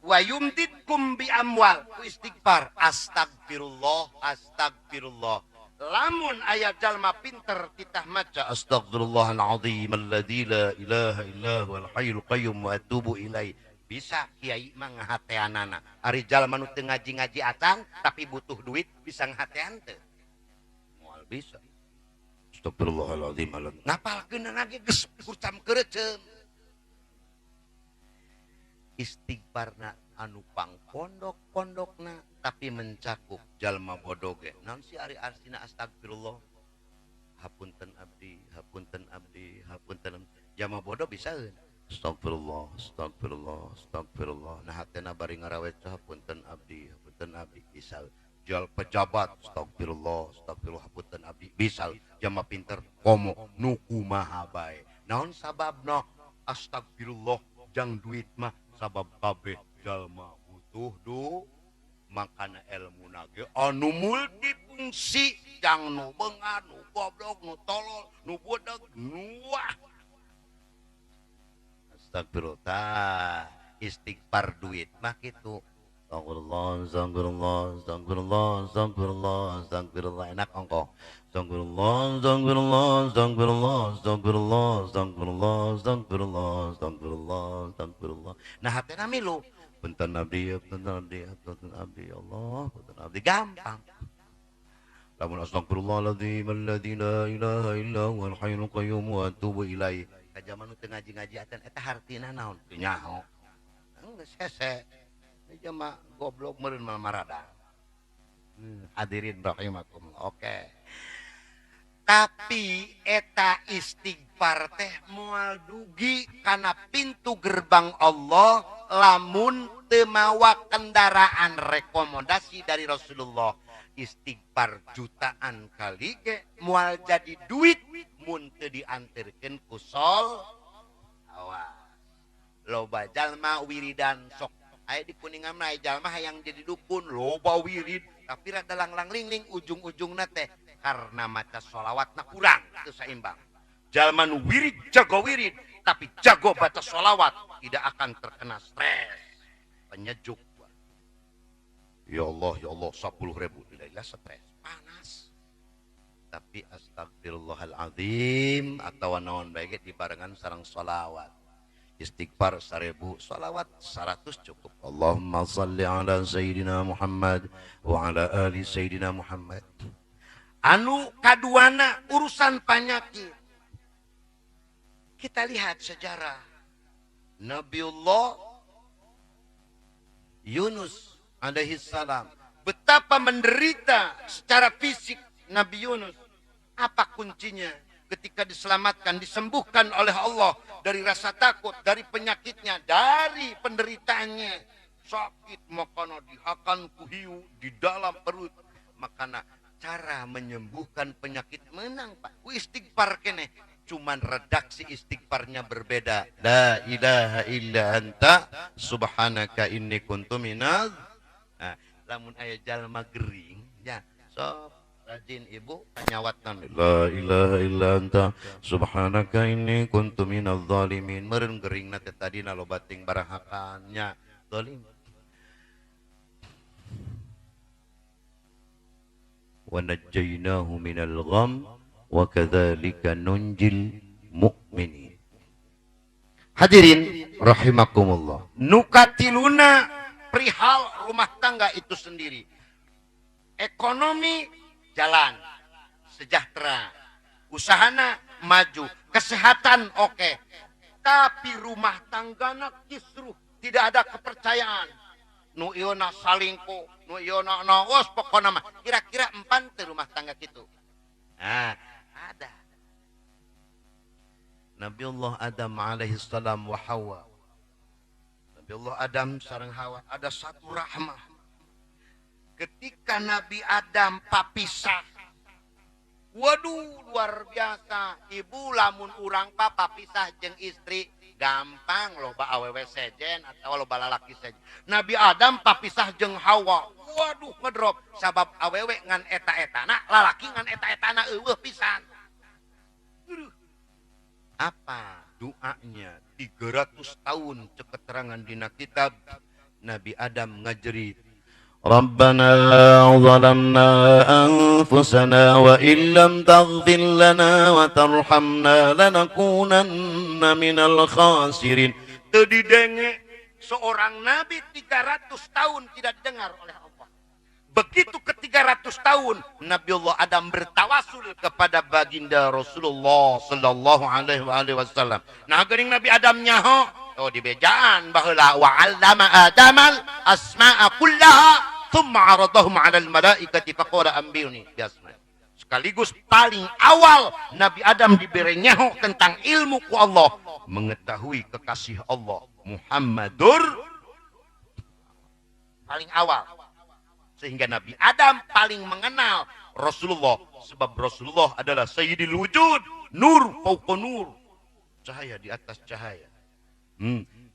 Wa yumdidkum bi amwal, ku istighfar, astagfirullah, astagfirullah. Lamun aya jalma pinter titah maca astagfirullahalazim alladzi la ilaha illa huwal hayyul qayyum wa atubu ilaih. Bisa kiai mah ngahateanana. Ari jalma nu teu ngaji-ngaji acan tapi butuh duit bisa ngahatean teu? Moal bisa. Astagfirullahalazim. Ngapalkeun ge geus kurcam keureuceum. Istighfarna anu pangpondok-pondokna tapi mencakup jalma bodoh ge. Naon sih ari arsina astagfirullah? Hapunten abdi, hapunten abdi, hapunten. Jalma bodoh bisaeun. Astagfirullah, astagfirullah, astagfirullah. Nah hatena bari ngarawet hapunten abdi, hapunten abdi bisa. Jal pejabat astagfirullah, astagfirullah, hapunten abdi bisa. Jalma pinter komo nu kumaha bae. Naon sababna astagfirullah jang duit mah sabab kabeh jalma butuh du makana ilmu nage anu multifungsi jang nu beungar, nu goblok, nu tolol, nu budeg, nu wah. Astagfirullah, istighfar duit mah kitu. Astagfirullah, astagfirullah, astagfirullah, astagfirullah, astagfirullah, enak ongkoh. Astagfirullah, astagfirullah, astagfirullah, astagfirullah, astagfirullah, astagfirullah, astagfirullah, astagfirullah. Nah hatena milu. Punten abdi, punten abdi, punten abdi, ya Allah, punten abdi, gampang. Lamun astagfirullahaladzim alladzi la ilaha illa huwal hayyul qayyum wa atubu ilaih. Ka jaman nu teu ngaji-ngaji atan eta hartina naon? Teu nyaho. Geus hese. Ieu mah goblok meureun mah marada. Hadirin rahimakumullah. Oke. Tapi eta istighfar teh moal dugi kana pintu gerbang Allah lamun teu mawa kendaraan rekomendasi dari Rasulullah. Istighfar jutaan kali ge moal jadi duit mun teu diantirkeun ku sholawat. Loba jalma wiridan sok aya di Kuningan mah jalma hayang jadi dukun loba wirid tapi rada langlang lingling ujung-ujungna teh karena maca sholawatna kurang teu saimbang. Jalma nu wirid jago wirid tapi jago baca sholawat tidak akan terkena stres penyejuk. Ya Allah, ya Allah, 10.000 tidak stres, panas. Tapi astagfirullahaladzim atau naon bae ge dibarengan sareng sholawat. Istighfar 1000, sholawat 100 cukup. Allahumma shalli ala Sayyidina Muhammad wa ala ali Sayyidina Muhammad. Anu kaduana urusan penyakit. Kita lihat sejarah Nabiullah Yunus alaihi salam. Betapa menderita secara fisik Nabi Yunus. Apa kuncinya? Ketika diselamatkan, disembuhkan oleh Allah dari rasa takut, dari penyakitnya, dari penderitaannya. Sakit makana dihakan ku hiu di dalam perut. Makana cara menyembuhkan penyakit menang Pak. Ku istighfar keneh. Cuman redaksi istighfarnya berbeda. La ilaha illa anta subhanaka inni kuntu minaz. Nah, lamun aya jalma gering ya sok rajin ibu nyawatna la ilaha illa anta subhanaka inni kuntu minaz zalimin. Meureun geringna teh tadina loba ting barahakan nya zalim. Wa najjaynahu minal gham wa kadzalika nunjil mu'minin. Hadirin rahimakumullah. Nukatiluna perihal rumah tangga itu sendiri. Ekonomi jalan, sejahtera, usahana maju, kesehatan oke. Tapi rumah tanggana kisruh, tidak ada kepercayaan. Nu ieu na salingkuh, nu ieu na naos pokona mah. Kira-kira empan teu rumah tangga kitu. Nah, ada. Nabiullah Adam alaihi salam wa Hawa. Nabiullah Adam sareng Hawa ada satu rahmah. Ketika Nabi Adam papisah, waduh luar biasa. Ibu lamun urang papisah jeung istri gampang loba awewe sejen atau loba lalaki sejen. Nabi Adam papisah jeung Hawa, waduh ngedrop sabab awewe ngan eta-etana, lalaki ngan eta-etana eueuh pisan. Apa doanya? 300 tahun cek keterangan dina kitab Nabi Adam ngajerit, Rabbana zalamna anfusana wa illam taghfir lana wa tarhamna lanakunanna minal khasirin. Teu didenge seorang nabi 300 tahun tidak didengar oleh Allah. Begitu ke 300 tahun Nabiullah Adam bertawasul kepada baginda Rasulullah sallallahu alaihi wasallam. Nah geuning Nabi Adam nyaho Oh, di bejaan baheula wa 'allama adamal asma'a kullaha thumma 'aradahum 'alal malaikati faqala anbi'uni bi asma. Sekaligus paling awal Nabi Adam diberi nyaho tentang ilmu ku Allah, mengetahui kekasih Allah Muhammadur paling awal. Sehingga Nabi Adam paling mengenal Rasulullah, sebab Rasulullah adalah sayyidil wujud, nur fauqa nur, cahaya di atas cahaya.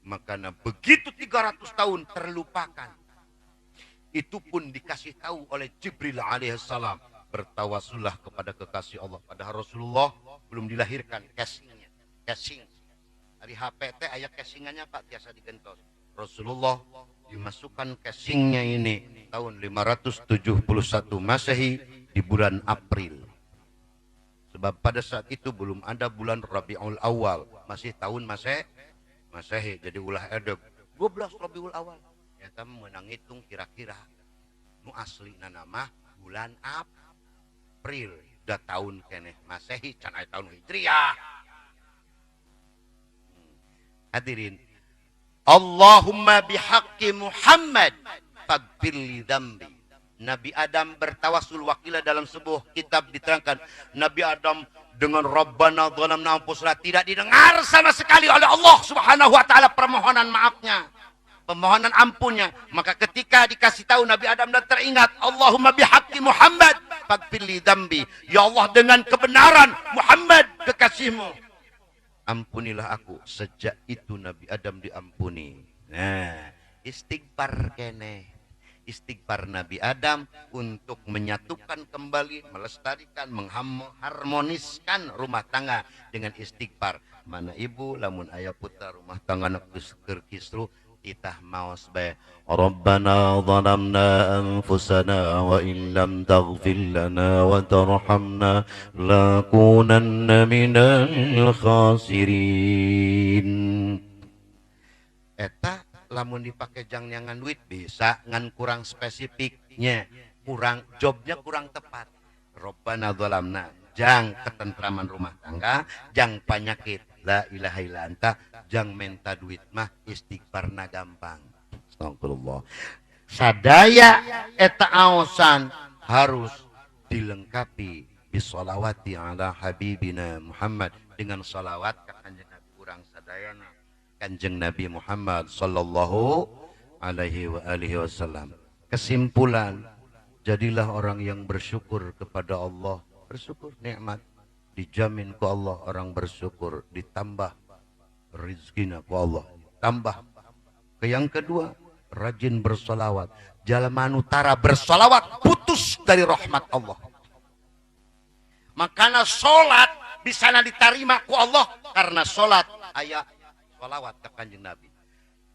Makanya begitu 300 tahun terlupakan. Itu pun dikasih tahu oleh Jibril alaihissalam, bertawasulah kepada kekasih Allah. Padahal Rasulullah belum dilahirkan casingnya. Casing. Dari HPT aya casingannya Pak, biasa digentos. Rasulullah dimasukkan casingnya ini tahun 571 Masehi di bulan April. Sebab pada saat itu belum ada bulan Rabiul Awal, masih tahun Masehi. Jadi ulah edeg 12 Rabiul Awal. Eta menang hitung kira-kira nu asli nama bulan April, da tahun keneh Masehi can aya tahun Hijriah. Hadirin, Allahumma bihaqqi Muhammad faghfir li dzambi. Nabi Adam bertawasul, wakilah dalam sebuah kitab diterangkan Nabi Adam dengan Rabbana dzalamna anfusana tidak didengar sama sekali oleh Allah Subhanahu wa taala permohonan maafnya, permohonan ampunnya. Maka ketika dikasih tahu Nabi Adam dan teringat, Allahumma bihaqqi Muhammad faghfir li dzambi. Ya Allah, dengan kebenaran Muhammad kekasihmu, ampunilah aku. Sejak itu Nabi Adam diampuni. Nah, istighfar kene. Istighfar Nabi Adam untuk menyatukan kembali, melestarikan, mengharmoniskan rumah tangga dengan istighfar. Mana ibu lamun ayah putra rumah tangga nak kisru, titah maos bae. Rabbana zalamna anfusana wa in lam taghfir lana wa tarhamna lakunanna minal khasirin. Eta lamun dipake jang nyangan duit bisa ngan kurang spesifiknya, kurang jobnya, kurang tepat. Rabbana zalamna jang ketentraman rumah tangga, jang penyakit la ilaha illa anta, jang menta duit mah istighfarna gampang. Astagfirullah. Sadaya eta aosan harus dilengkapi bisolawati ala habibina Muhammad, dengan salawat ka Kanjeng Nabi urang sadayana, Kanjeng Nabi Muhammad sallallahu alaihi wa alihi wasallam. Kesimpulan, jadilah orang yang bersyukur kepada Allah. Bersyukur nikmat dijamin ku Allah, orang bersyukur ditambah rezekinya ku Allah, tambah. Ke yang kedua, rajin bersolawat. Jalma nu tara bersolawat putus dari rahmat Allah. Makanya solat bisa diterima ku Allah karena solat aya solawat ke Kanjeng Nabi.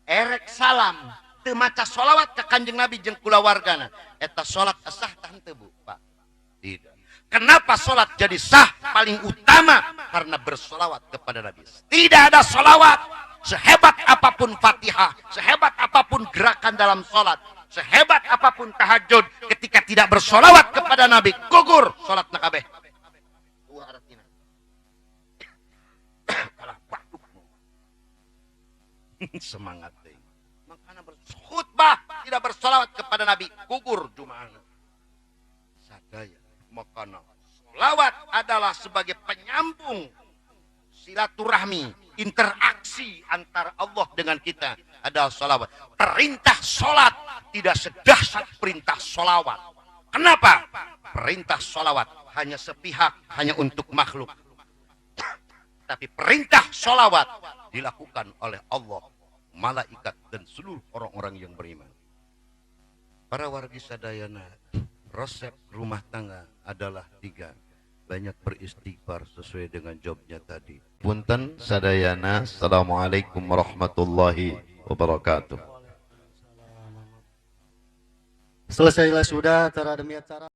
Erek salam teu maca solawat ke Kanjeng Nabi jeung kulawargana, eta solat sah tah henteu, Bu, Pak? Tidak. Kenapa solat jadi sah paling utama? Karena bersolawat kepada Nabi. Tidak ada solawat sehebat apapun Fatihah, sehebat apapun gerakan dalam solat, sehebat apapun tahajud, ketika tidak bersolawat kepada Nabi, gugur solat nakabeh. Wah, artina. Kalah batuk. Semangat deh. Makanya berkhutbah tidak bersolawat kepada Nabi, gugur jumaah. Sadaya. Makanya solawat adalah sebagai penyambung silaturahmi, interaksi antara Allah dengan kita adalah solawat. Perintah solat tidak sedahsyat perintah solawat. Kenapa? Perintah solawat hanya sepihak, hanya untuk makhluk. Tapi perintah solawat dilakukan oleh Allah, malaikat, dan seluruh orang-orang yang beriman. Para wargi sadayana, resep rumah tangga adalah tiga. Banyak beristighfar sesuai dengan jobnya tadi. Punten sadayana, assalamualaikum warahmatullahi wabarakatuh. Selesailah sudah acara demi acara.